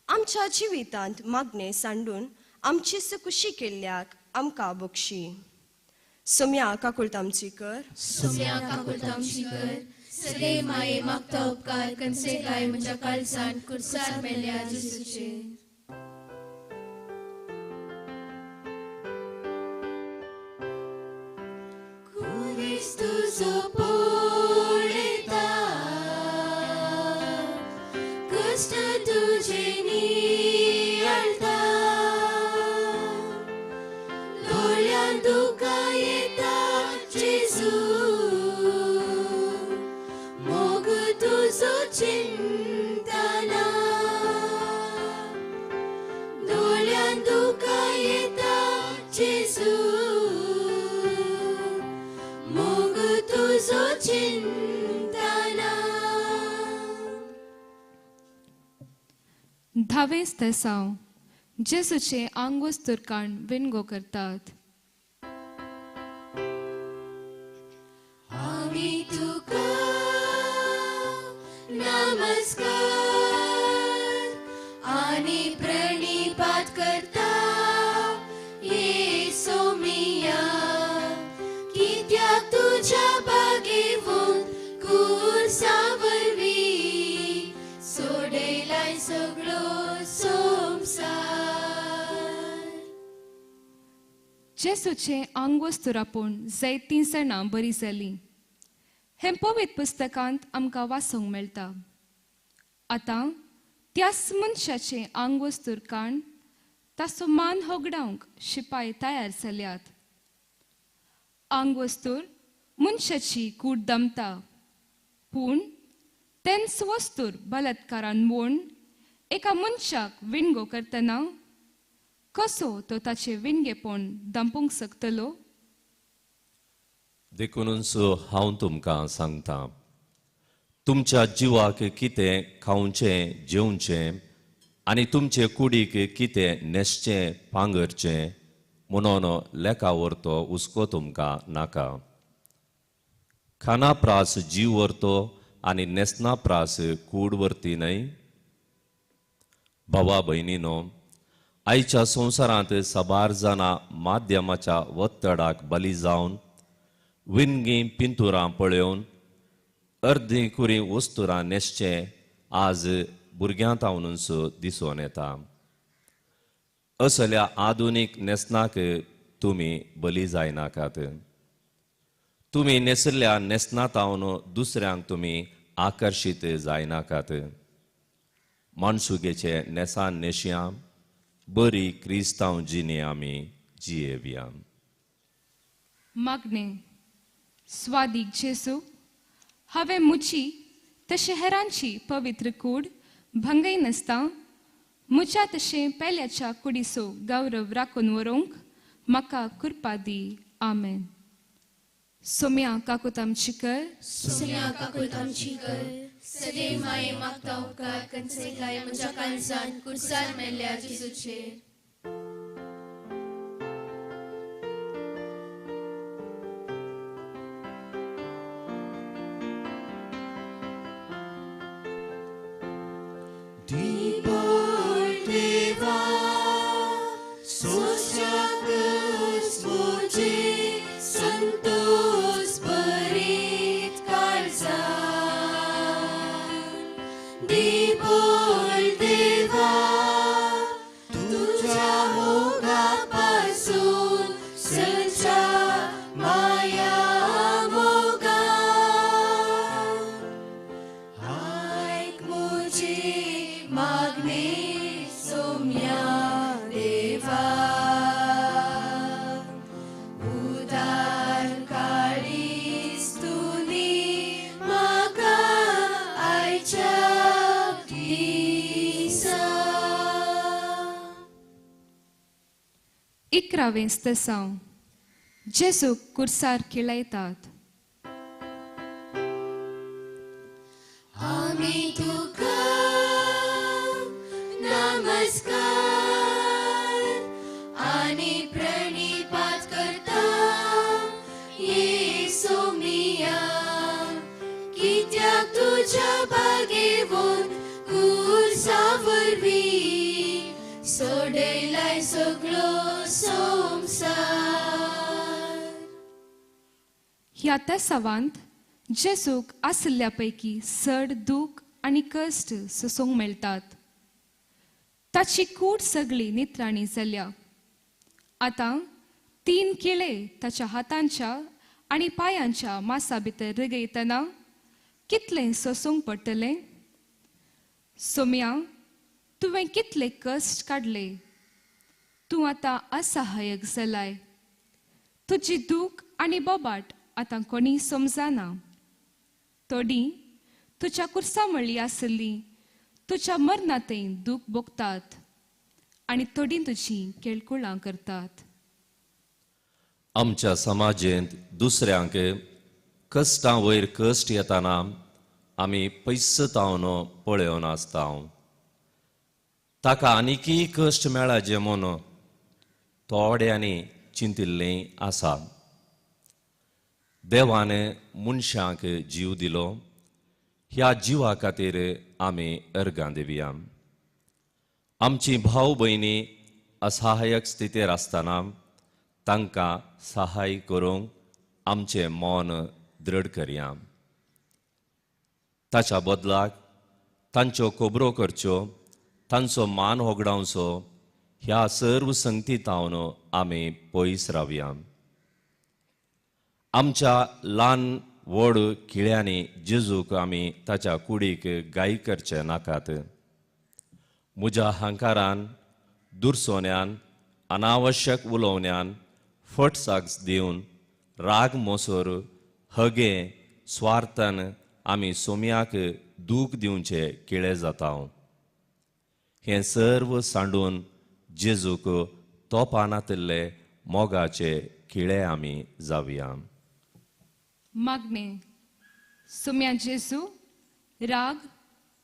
आमच्या जिवितांत मागणें सांडून आमची सुकुशी केल्ल्याक आमकां बक्षी. सोम्या काकुळट आमची कर.
सोम्या काकुळट आमची कर. सदैव माये मागता उपकार कन्से काय म्हज्या काळजान कुर्सार मेल्या जेजूचेर.
कुरीस तुजो पळयता, कश्ट तुजे नियाळता, दोळ्यां दुकां येता जेजू, मोग तुजो चिंतना, दोळ्यां दुकां येता जेजू, मोग तुजो चिंतना.
धावें तेसांव जेजूचें आंगवस्तुरकाण विणगो करतात.
आमी तुका नमस्कार आनी प्रणिपात करता येसोमिया, कित्याक तुज्या बागेवून कुर्सा वरवीं सोडयलाय सगळो संवसार.
जेजूचें आंगवस्तूर आपूण जायतीं जाणां बरी जालीं हें पवित्र पुस्तकांत आमकां वाचूंक मेळटा. आतां त्याच मनशाचें आंगवस्तूर काण ताचो मान होगडावंक शिपाय तयार जाल्यात. आंगवस्तूर मनशाची कूड दमता, पूण तेंच वस्तूर बलात्कारान म्हूण एका मनशाक विणगो करतना कसो तो ताचें विणगेपण दांपूंक शकतलो?
देखूनच हांव तुमकां सांगता, तुमच्या जिवाक कितें खावचें जेवचें आनी तुमचे कुडीक कितें न्हेसचें पांगरचें म्हणून लेखा व्हरतो हुस्को तुमकां नाका. खाना प्रास जीव व्हरतो आनी न्हेसना प्रास कूड व्हरती न्हय? भावा भयणीनो, आयच्या संवसारांत साबार जाणां माध्यमाच्या वत्तडाक बली जावन विणगीं पिंतुरां पळोवन अर्दी कुरी वस्तुरां न्हेसचें आज भुरग्यां तावनूच दिसून येता. असल्या आधुनीक न्हेसणाक तुमी बली जायनाकात. तुमी न्हेसल्या न्हेसणा तावन दुसऱ्यांक तुमी आकर्शीत जायनाकात. माणसुगेचे न्हेसान न्हेशया, बरी क्रिस्तांव जिणे आमी जियेवया.
मागणें. स्वादीक जेजू, हांवें म्हजी तशें हेरांची पवित्र कूड भंगय नासता म्हज्या तशें पेल्याच्या कुडीचो गौरव राखून व्हरूंक म्हाका कृपा दी. आमेन. सोम्या काकूत आमची कर.
सोम्या काकूत आमची कर. सदैव माये मागता उपकार कन्सेकाय म्हज्या काळजान कुर्सार मेल्ल्या जेजूचेर.
इकरावें स्तेसांव. जेजूक कुर्सार खेळयतात.
आमी तुका नमस्कार आनी प्रणिपात करता येसू मिया, कित्याक तुज्या बागेवन कुर्सा वरवीं सोडयलाय सगळो संवसार.
ह्या तेसावांत जेजूक आशिल्ल्या पैकी चड दूख आनी कश्ट सोसूंक मेळटात. ताची कूड सगळी नित्राणी जाल्या. आतां 3 किळे ताच्या हातांच्या आनी पांयांच्या मासा भितर रिगयतना कितलें सोसूंक पडटलें? सोम्या, तुवें कितले कश्ट काडले. तूं आतां असहायक जालाय. तुजी दूख आनी बोबाट आतां कोणी समजना. थोडीं तुज्या कुर्सा मळी आसली तुज्या मरणांतय दूख भोगतात आनी थोडीं तुजी केळकुळां करतात.
आमच्या समाजेंत दुसऱ्यांक कश्टां वयर कश्ट येताना आमी पयस तावन पळोवन आसता. ताका आनीकय कश्ट मेळाचे म्हूण थोड्यांनी चिंतिल्लें आसा. देवान मनशांक जीव दिलो, ह्या जिवा खातीर आमी अर्गां दिवया. आमची भाव भयणी असहायक स्थितीर आसतना तांकां सहाय करूंक आमचें मन दृढ करया. ताच्या बदलाक तांच्यो खबरो करच्यो, तांचो मान होगडावचो ह्या सर्व संगती तावन आमी पयस रावया. आमच्या ल्हान व्हड खिळ्यांनी जेजूक आमी ताच्या कुडीक गाय करचे नाकात. म्हज्या हांकारान, दुरसोन्यान, अनावश्यक उलोवण्यान, फट साक्स दिवन, राग मोसोर, हगे, स्वार्थान आमी सोम्याक दूख दिवचे किळे जाता. हें सर्व सांडून जेजूक तोपानातिल्ले मोगाचे खिळे आमी जावया.
मागणें. सोम्या जेजू, राग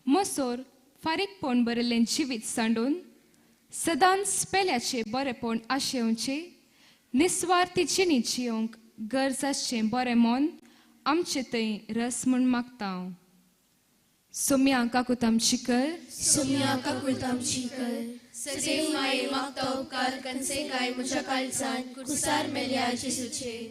मोसोर फारीकपण बरयल्लें जिवीत सांडून सदांच पेल्याचें बरेपण आशेवचें निस्वार्थी जिणी जियोंक गरज आसचें बरें मन आमचे थंय रस म्हूण मागता. सोम्या काकूत आमची कर.
सोम्या काकूत आमची कर. सदैव माये मागता उपकार कन्सेकाय म्हज्या काळजान कुर्सार मेल्या जेजूचेर.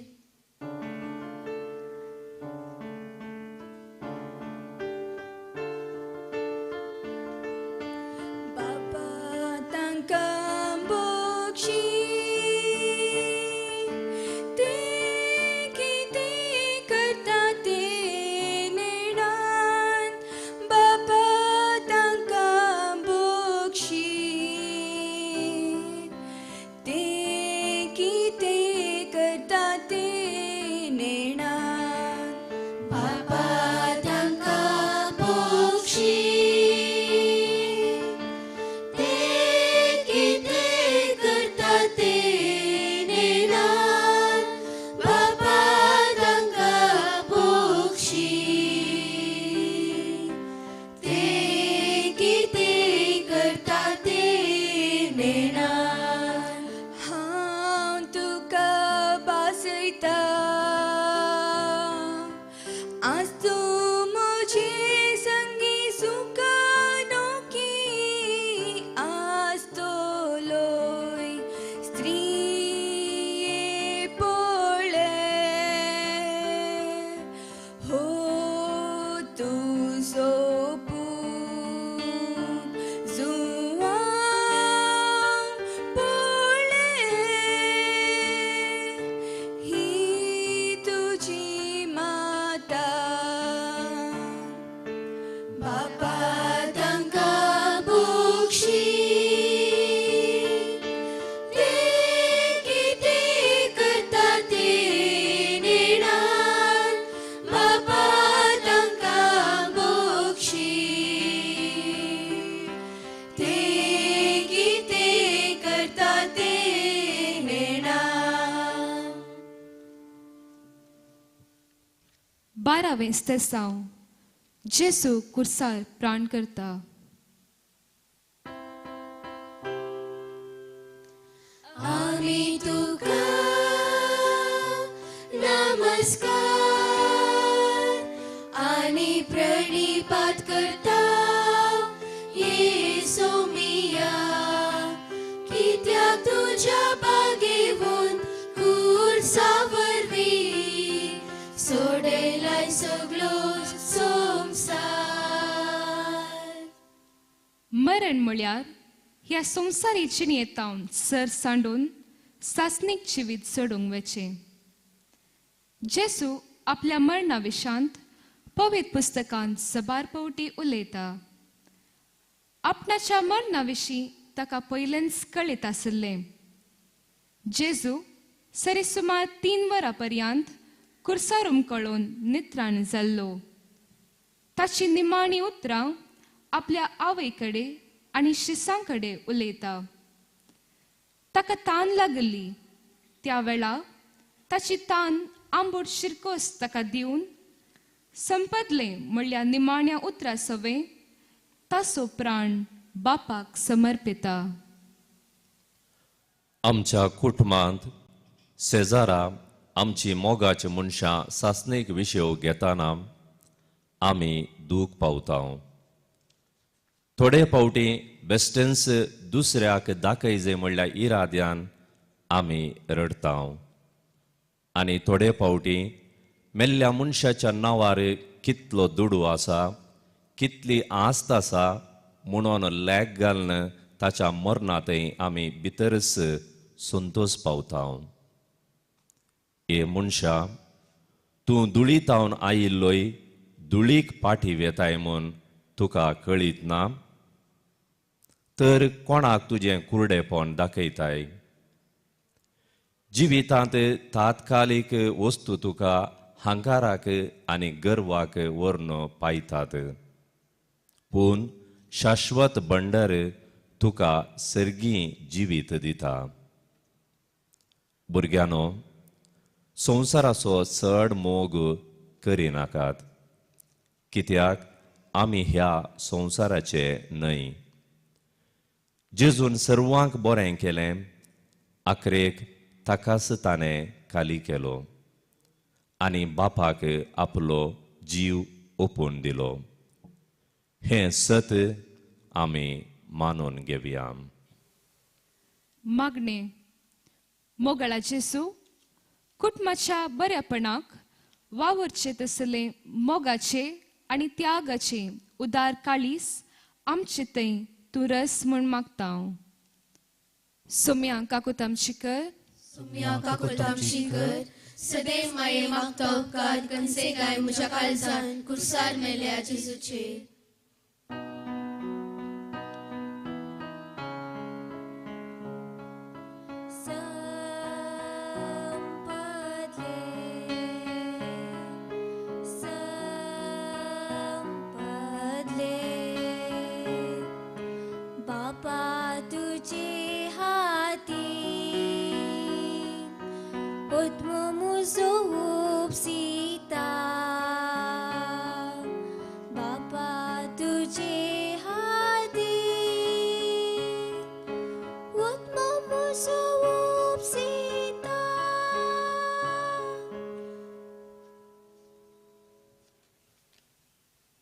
बारावें स्तेसांव. जेजू कुर्सार प्राण करता.
आमी तुका नमस्कार आनी प्रणिपात करता येसू मिया, कित्याक तुज्या बागेवन कुर्सा वरवीं सोडयलाय सगळो संवसार.
मरण म्हळ्यार ह्या संवसारी जिणेंतावन सर सांडून सासणीक जिवीत चडूंक वचें. जेजू आपल्या मरणा विशांत पवित्र पुस्तकांत सबार पवटी उलयता. आपणाच्या मरणा विशीं ताका पयलेंच कळीत आशिल्लें. जेजू सरी सुमार 3 वरां पर्यंत कुर्सार उमकळून नित्राण जाल्लो. ताची निमाणी उतरां आपल्या आवय कडेन आनी शिसां कडेन उलयता. ताका तान लागली त्या वेळा ताची तान आंबट शिरकोस ताका दिवन संपदलें म्हणल्यार निमाण्या उतरा सवें ताचो प्राण बापाक समर्पिता.
आमच्या कुटुंबांत शेजारा आमची मोगाची मनशां सासणीक विशय घेतना आमी दूख पावता. थोडे फावटी बेस्टेंस दुसऱ्याक दाखयजे म्हणल्यार इराद्यान आमी रडता आनी थोडे फावटी मेल्ल्या मनशाच्या नांवार कितलो दुडू आसा, कितली आस्त आसा म्हणून लॅग घालून ताच्या मरणांतय आमी भितरच संतोश पावता. ए मनशा, तूं धुळीतावन आयिल्लोय धुळीक पाठी वेताय म्हूण तुका कळीत ना तर कोणाक तुजें कुरडेपण दाखयताय? जिवितांत तात्कालीक वस्तू तुका हांकाराक आनी गर्वाक व्हरून पायतात, पूण शाश्वत भंडार तुका सर्गी जिवीत दिता. भुरग्यांनो, संवसाराचो चड मोग करिनाकात, कित्याक आमी ह्या संवसाराचे न्हय. जेजून सर्वांक बरें केलें, आखरेक ताकाच ताणें खाली केलो आनी बापाक आपलो जीव ओपून दिलो. हें सत आमी मानून घेवया.
मागणें. मोगाळा जेजू, कुटुंबाच्या बऱ्यापणाक वावुरचें तसलें मोगाचें आनी त्यागाचें उदार काळीस आमचे थंय तूं रस म्हूण मागता. सोम्या काकूत आमची कर.
सोम्या काकूत आमची कर. सदैव माये मागता उपकार कन्से काय म्हज्या काळजान कुर्सार मेल्या जेजूचेर.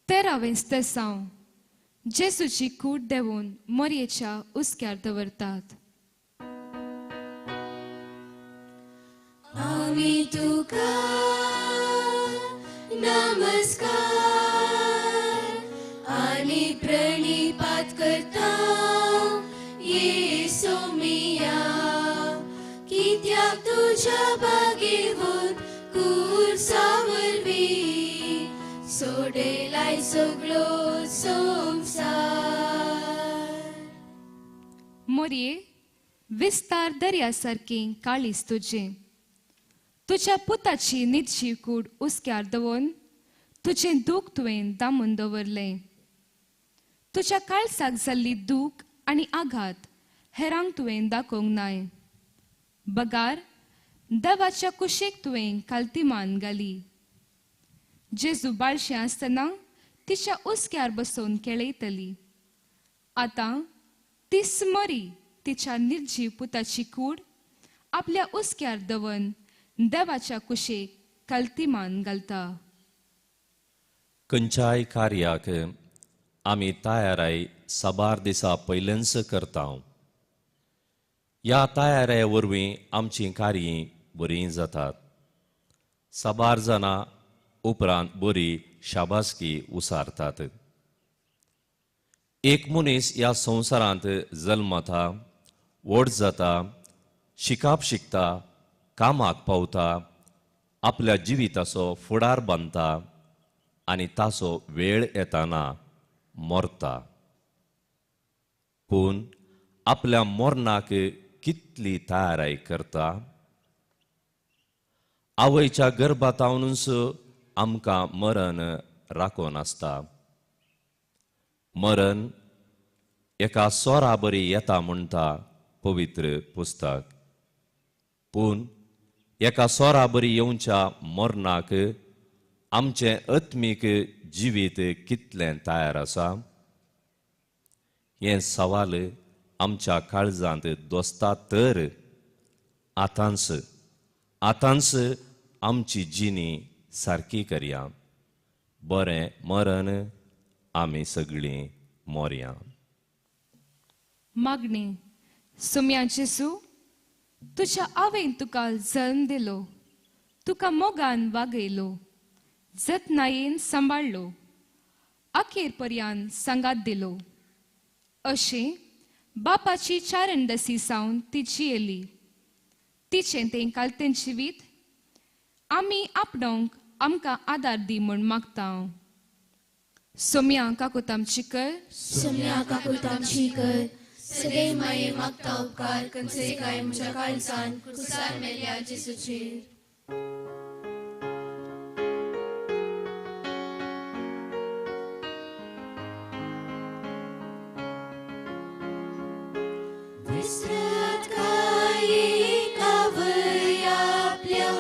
तेरावें स्तेसांव. जेजूची कूड देंवोवन मोरयेच्या उस्क्यार दवरतात.
आमी तुका नमस्कार आनी प्रणिपात करता येसू मिया, कित्याक तुज्या बागेवन कुर्सा वरवीं सोडयलाय सगळो संवसार.
मोरये, विस्तार दर्या सारकें काळीज तुजें. तुज्या पुताची नितशी कूड उस्क्यार दवरून तुजें दूख तुवें दामून दवरलें. तुज्या काळसाक जाल्ली दूख आनी आघात हेरांक तुवें दाखोवंक नाय, बगार देवाच्या कुशीक तुवें कालती मान घाली. जेजू बाळशें आसतना तिच्या उस्क्यार बसोवन केळयतली. आतां तीस मरी तिच्या निर्जीव पुताची कूड आपल्या उस्क्यार दवन देवाच्या कुशेक कल्तिमान घालता.
खंयच्याय कार्याक आमी तयाराय साबार दिसा पयलेंच करता. ह्या तयाराय वरवीं आमचीं कार्यां बरीं जातात. साबार जाणां उपरांत बरी शाबासकी उसारतात. एक मनीस ह्या संवसारांत जल्मता, व्हड जाता, शिकाप शिकता, कामाक पावता, आपल्या जिविताचो फुडार बांदता आनी ताचो वेळ येताना मरता. पूण आपल्या मरणाक कितली तयाराय करता? आवयच्या गर्भातावनूच आमकां मरण राखून आसता. मरण एका सोरा बरी येता म्हणटा पवित्र पुस्तक. पूण एका सोरा बरी येवच्या मरणाक आमचें आत्मीक जिवीत कितलें तयार आसा? हें सवाल आमच्या काळजांत दोसता तर आतांच आतांच आमची जिणी सारकी करया. बरें मरण आमी सगळीं मोरया.
मागणी. सोम्या जेजू, तुज्या आवयन तुका जल्म दिलो, तुका मोगान वागयलो, जतनायेन सांबाळ्ळो, अखेर पर्यान सांगात दिलो. अशें बापाची चारणदसी सावन ती जियेली. तिचें तें कालतें जिवीत आमी आपणोंक आमकां आदार दी म्हूण मागता. सोम्या काकूत आमची कर.
सोम्या काकूत आमची कर. सदैव माये मागता उपकार कंसे काय म्हज्या काळजान कुसार मेल्या जेजूचेर. विसरत काय आवय आपल्या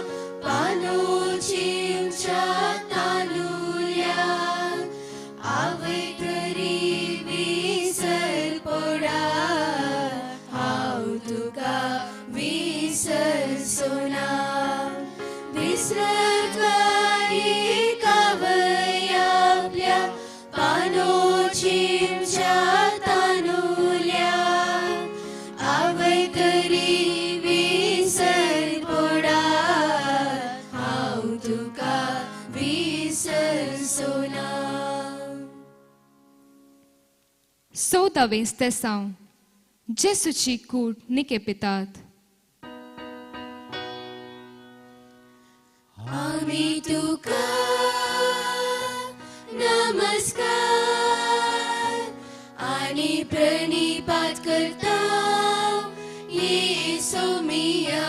पानोचींच्या तानुल्या, आवय तरी विसर पडा, हांव तुका विसरचो ना. विसरत काय आवय आपल्या पानोचींच्या तानुल्या, आवय तरी विसर पडा, हांव तुका विसरचो ना.
14वें स्तेसांव. जेसूची कूड निके पितात.
आमी तुका नमस्कार आनी प्रणिपात करता येसू मिया,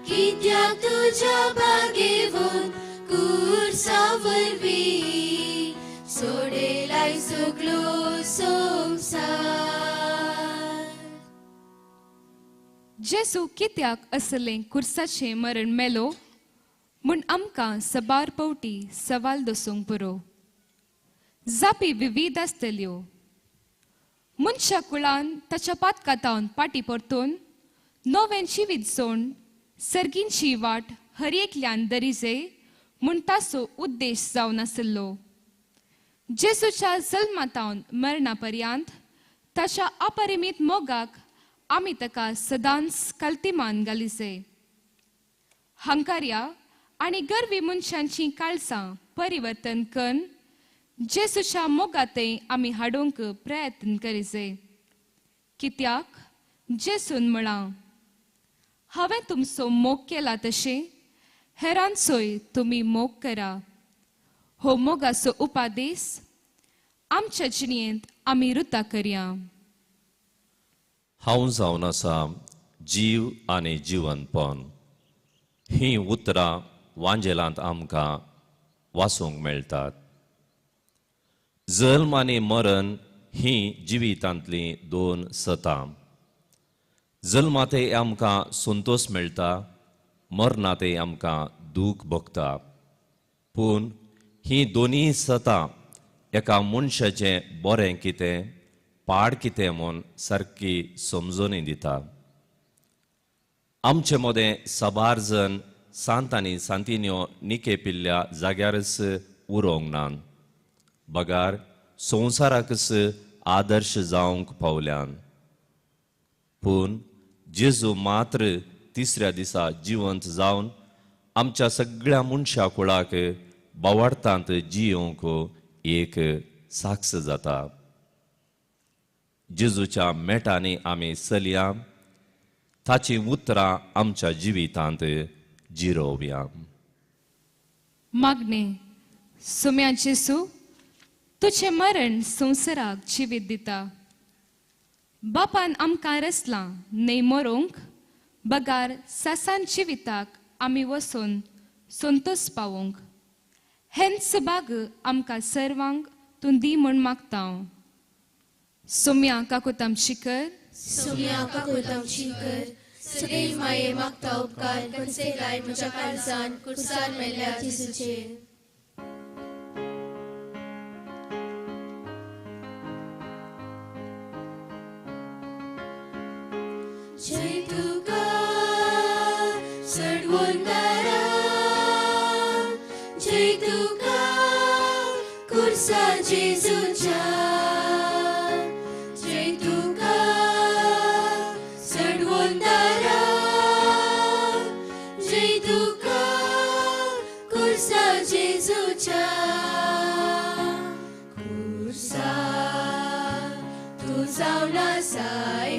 कित्याक तुज्या बागेवन कुर्सा वरवीं सोडयलाय सगळो संवसार.
जेजू कित्याक असलें कुर्साचें मरण मेलो म्हूण आमकां सबार पावटी सवाल दसूंक पुरो. जापी विविध आसतल्यो. मनशा कुळान ताच्या पातकातावन पाटी परतून नवें जिवीत सोड सर्गींची वाट हर एकल्यान दरिजे म्हूण ताचो उद्देश जावन आशिल्लो. जेजूच्या जल्मातावन मरणा पर्यंत ताच्या अपरिमीत मोगाक आमी ताका सदांच कल्तिमान घालिजे. हंकार्या आनी गर्वी मनशांची काळसां परिवर्तन करून जेजूच्या मोगाते आमी हाडूंक प्रयत्न करिजे. कित्याक जेजून म्हळां, हांवें तुमचो मोग केला तशें हेरांचोय तुमी मोग करा. हो मोगाचो उपादेश आमच्या जिणेंत आमी रुता करया.
हांव जावन आसा जीव आनी जिवनपण. हीं उतरां वांजेलांत आमकां वाचूंक मेळटात. जल्म आनी मरण हीं जिवितांतलीं दोन सतां. जल्मातय आमकां संतोश मेळटा, मरणातय आमकां दूख भोगता. पूण ही दोनूय सतां एका मनशाचें बरें कितें पाड कितें म्हूण सारकी समजून दिता. आमचे मदें साबार जण सांत आनी सांतिन्यो निके पिल्ल्या जाग्यारच उरोंक ना, बगार संवसाराकच आदर्श जावंक पावल्यान. पूण जेजू मात्र तिसऱ्या दिसा जिवंत जावन आमच्या सगळ्या मनशा कुळाक बावार्थांत जियोंक एक साक्ष जाता. जेजूच्या मेटांनी आमी चलया, ताचीं उतरां आमच्या जिवितांत जिरोवया.
मागणें. सोम्या जेजू, तुजें मरण संवसाराक जिवीत दिता. बापान आमकां रचलां न्हय मरोंक, बगार सासान जिविताक आमी वचून संतोश पावोवंक. हेंच बाग आमकां सर्वांक तूं दी म्हूण मागता हांव. सोम्या काकुताम शिकर,
सोम्या काकुताम शिकर, सदैव माये मागता उपकार, कन्सेलाय म्हज्या काळजान कुर्सार मेल्ल्या जेजूचेर. जय तुका सडवंदारा, जय तुका कुर्सा जेजूच्या, जय तुका सडवंदारा, जय तुका कुर्सा जेजूच्या. कुर्सा तूं जावन आसाय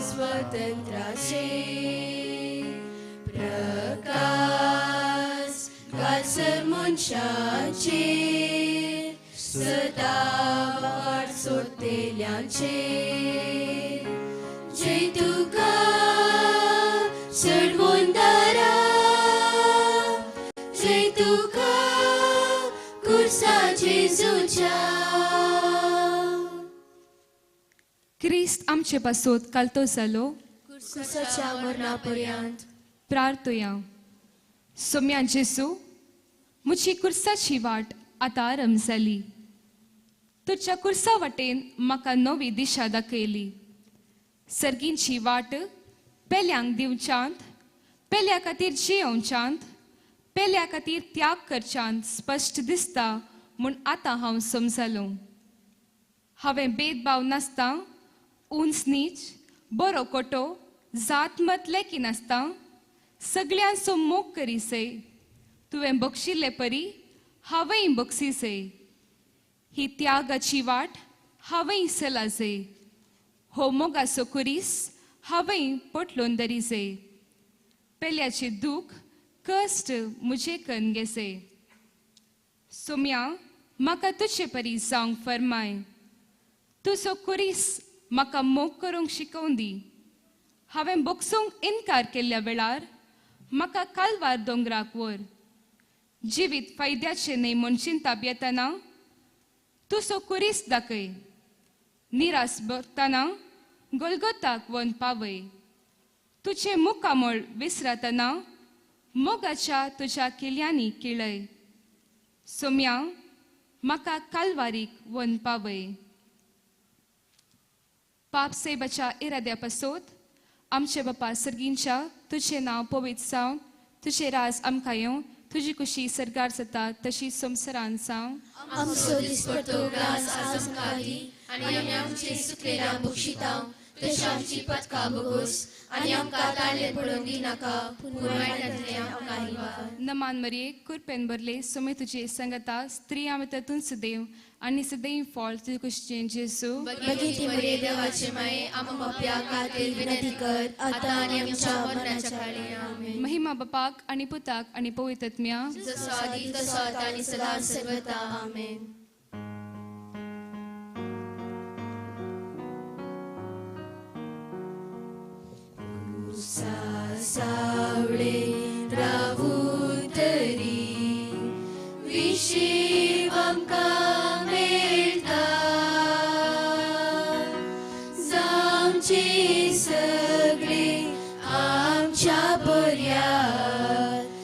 स्वतंत्राचे प्रकाश घालसर मनशाचे, सदां वाट सोदतेल्यांचे. जय तुका सडवंदारा, जय तुका कुर्सा जेजूच्या.
क्रिस्त आमचे पासत कालतो जालो
कुर्साच्या मरणा पर्यंत.
प्रार्थुया. सोम्या जेजू, म्हजी कुर्साची वाट आतां आरंभ जाली. तुज्या कुर्सा वाटेन म्हाका नवी दिशा दाखयली. सर्गींची वाट पेल्यांक दिवच्यांत, पेल्या खातीर जियोवच्यांत, पेल्या खातीर त्याग करच्यांत स्पश्ट दिसता म्हूण आतां हांव समजलो. हांवें भेदभाव नासता, उंच नीच, बरो कोटो, जात मत लेखी नासता सगळ्यांचो मोग करीसय. तुवें बक्षिल्ले परी हांवेंय बक्षिसय. ही त्यागाची वाट हांवेंय सलाजय. हो मोगाचो कुरीस हांवेंय पोटलोन दरीजय. पेल्याचें दूख कश्ट म्हजे कन घेसय. सोम्या, म्हाका तुजे परी जावंक फरमाय. तुजो कुरीस म्हाका मोग करूंक शिकोवन दी. हांवें बक्षूंक इनकार केल्ल्या वेळार म्हाका कालवार दोंगराक व्हर. जिवीत फायद्याचें न्हय म्हूण चिंताप येतना तुजो कुरीस दाखय. निरास भरतना गोलगोताक वन पावय. तुजें मुखामळ विसरतना मोगाच्या तुज्या किल्यांनी किळय. सोम्या, म्हाका कालवारीक वन पावय. पाप सायबाच्या इराद्या पासत आमचे बापा सर्गींच्या तुजें नांव पवित्र जावं, तुजें राज आमकां येवं, तुजी कुशी सरकार जाता तशी संवसारान जावं.
आमचो दिसपट्टो ग्रास आज आमकां दी, आनी आमी आमचे चुकलेल्या बक्षिता तशी आमची पथकां बगोस, आनी आमकां ताळेर पडोवंक दिनाका, पूण वायटांतलें आमकां निवार.
नमान मरिये, कुरपेन भरले, सोमे तुजे संगता, स्त्री आमी तातूंत सदैव आनी सदैव फळ तुजे कुशीचें जेजू.
भगिनी मरिये, देवाचे माये, आमकां पापया खातीर विनंती कर, आतां आनी आमच्या मरणाच्या काळी. आमेन.
महिमा बापाक आनी पुताक आनी पवित्र आत्म्या,
जसो आदी तसो आतां आनी सदां सर्वदा. आमेन. सावळे रावून तरी विशीव आमकां मेळटा, जावचे सगळे आमच्या बऱ्याक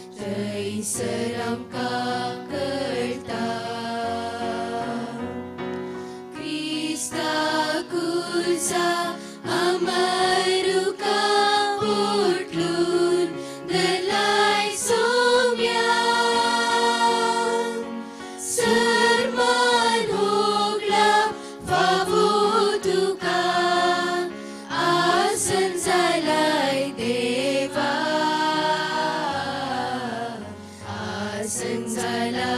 तुझा अमरुका पोटलून धरलाय सोम्या सरमान होगला फावो तुका आसन जालाय देवा आसन जालाय.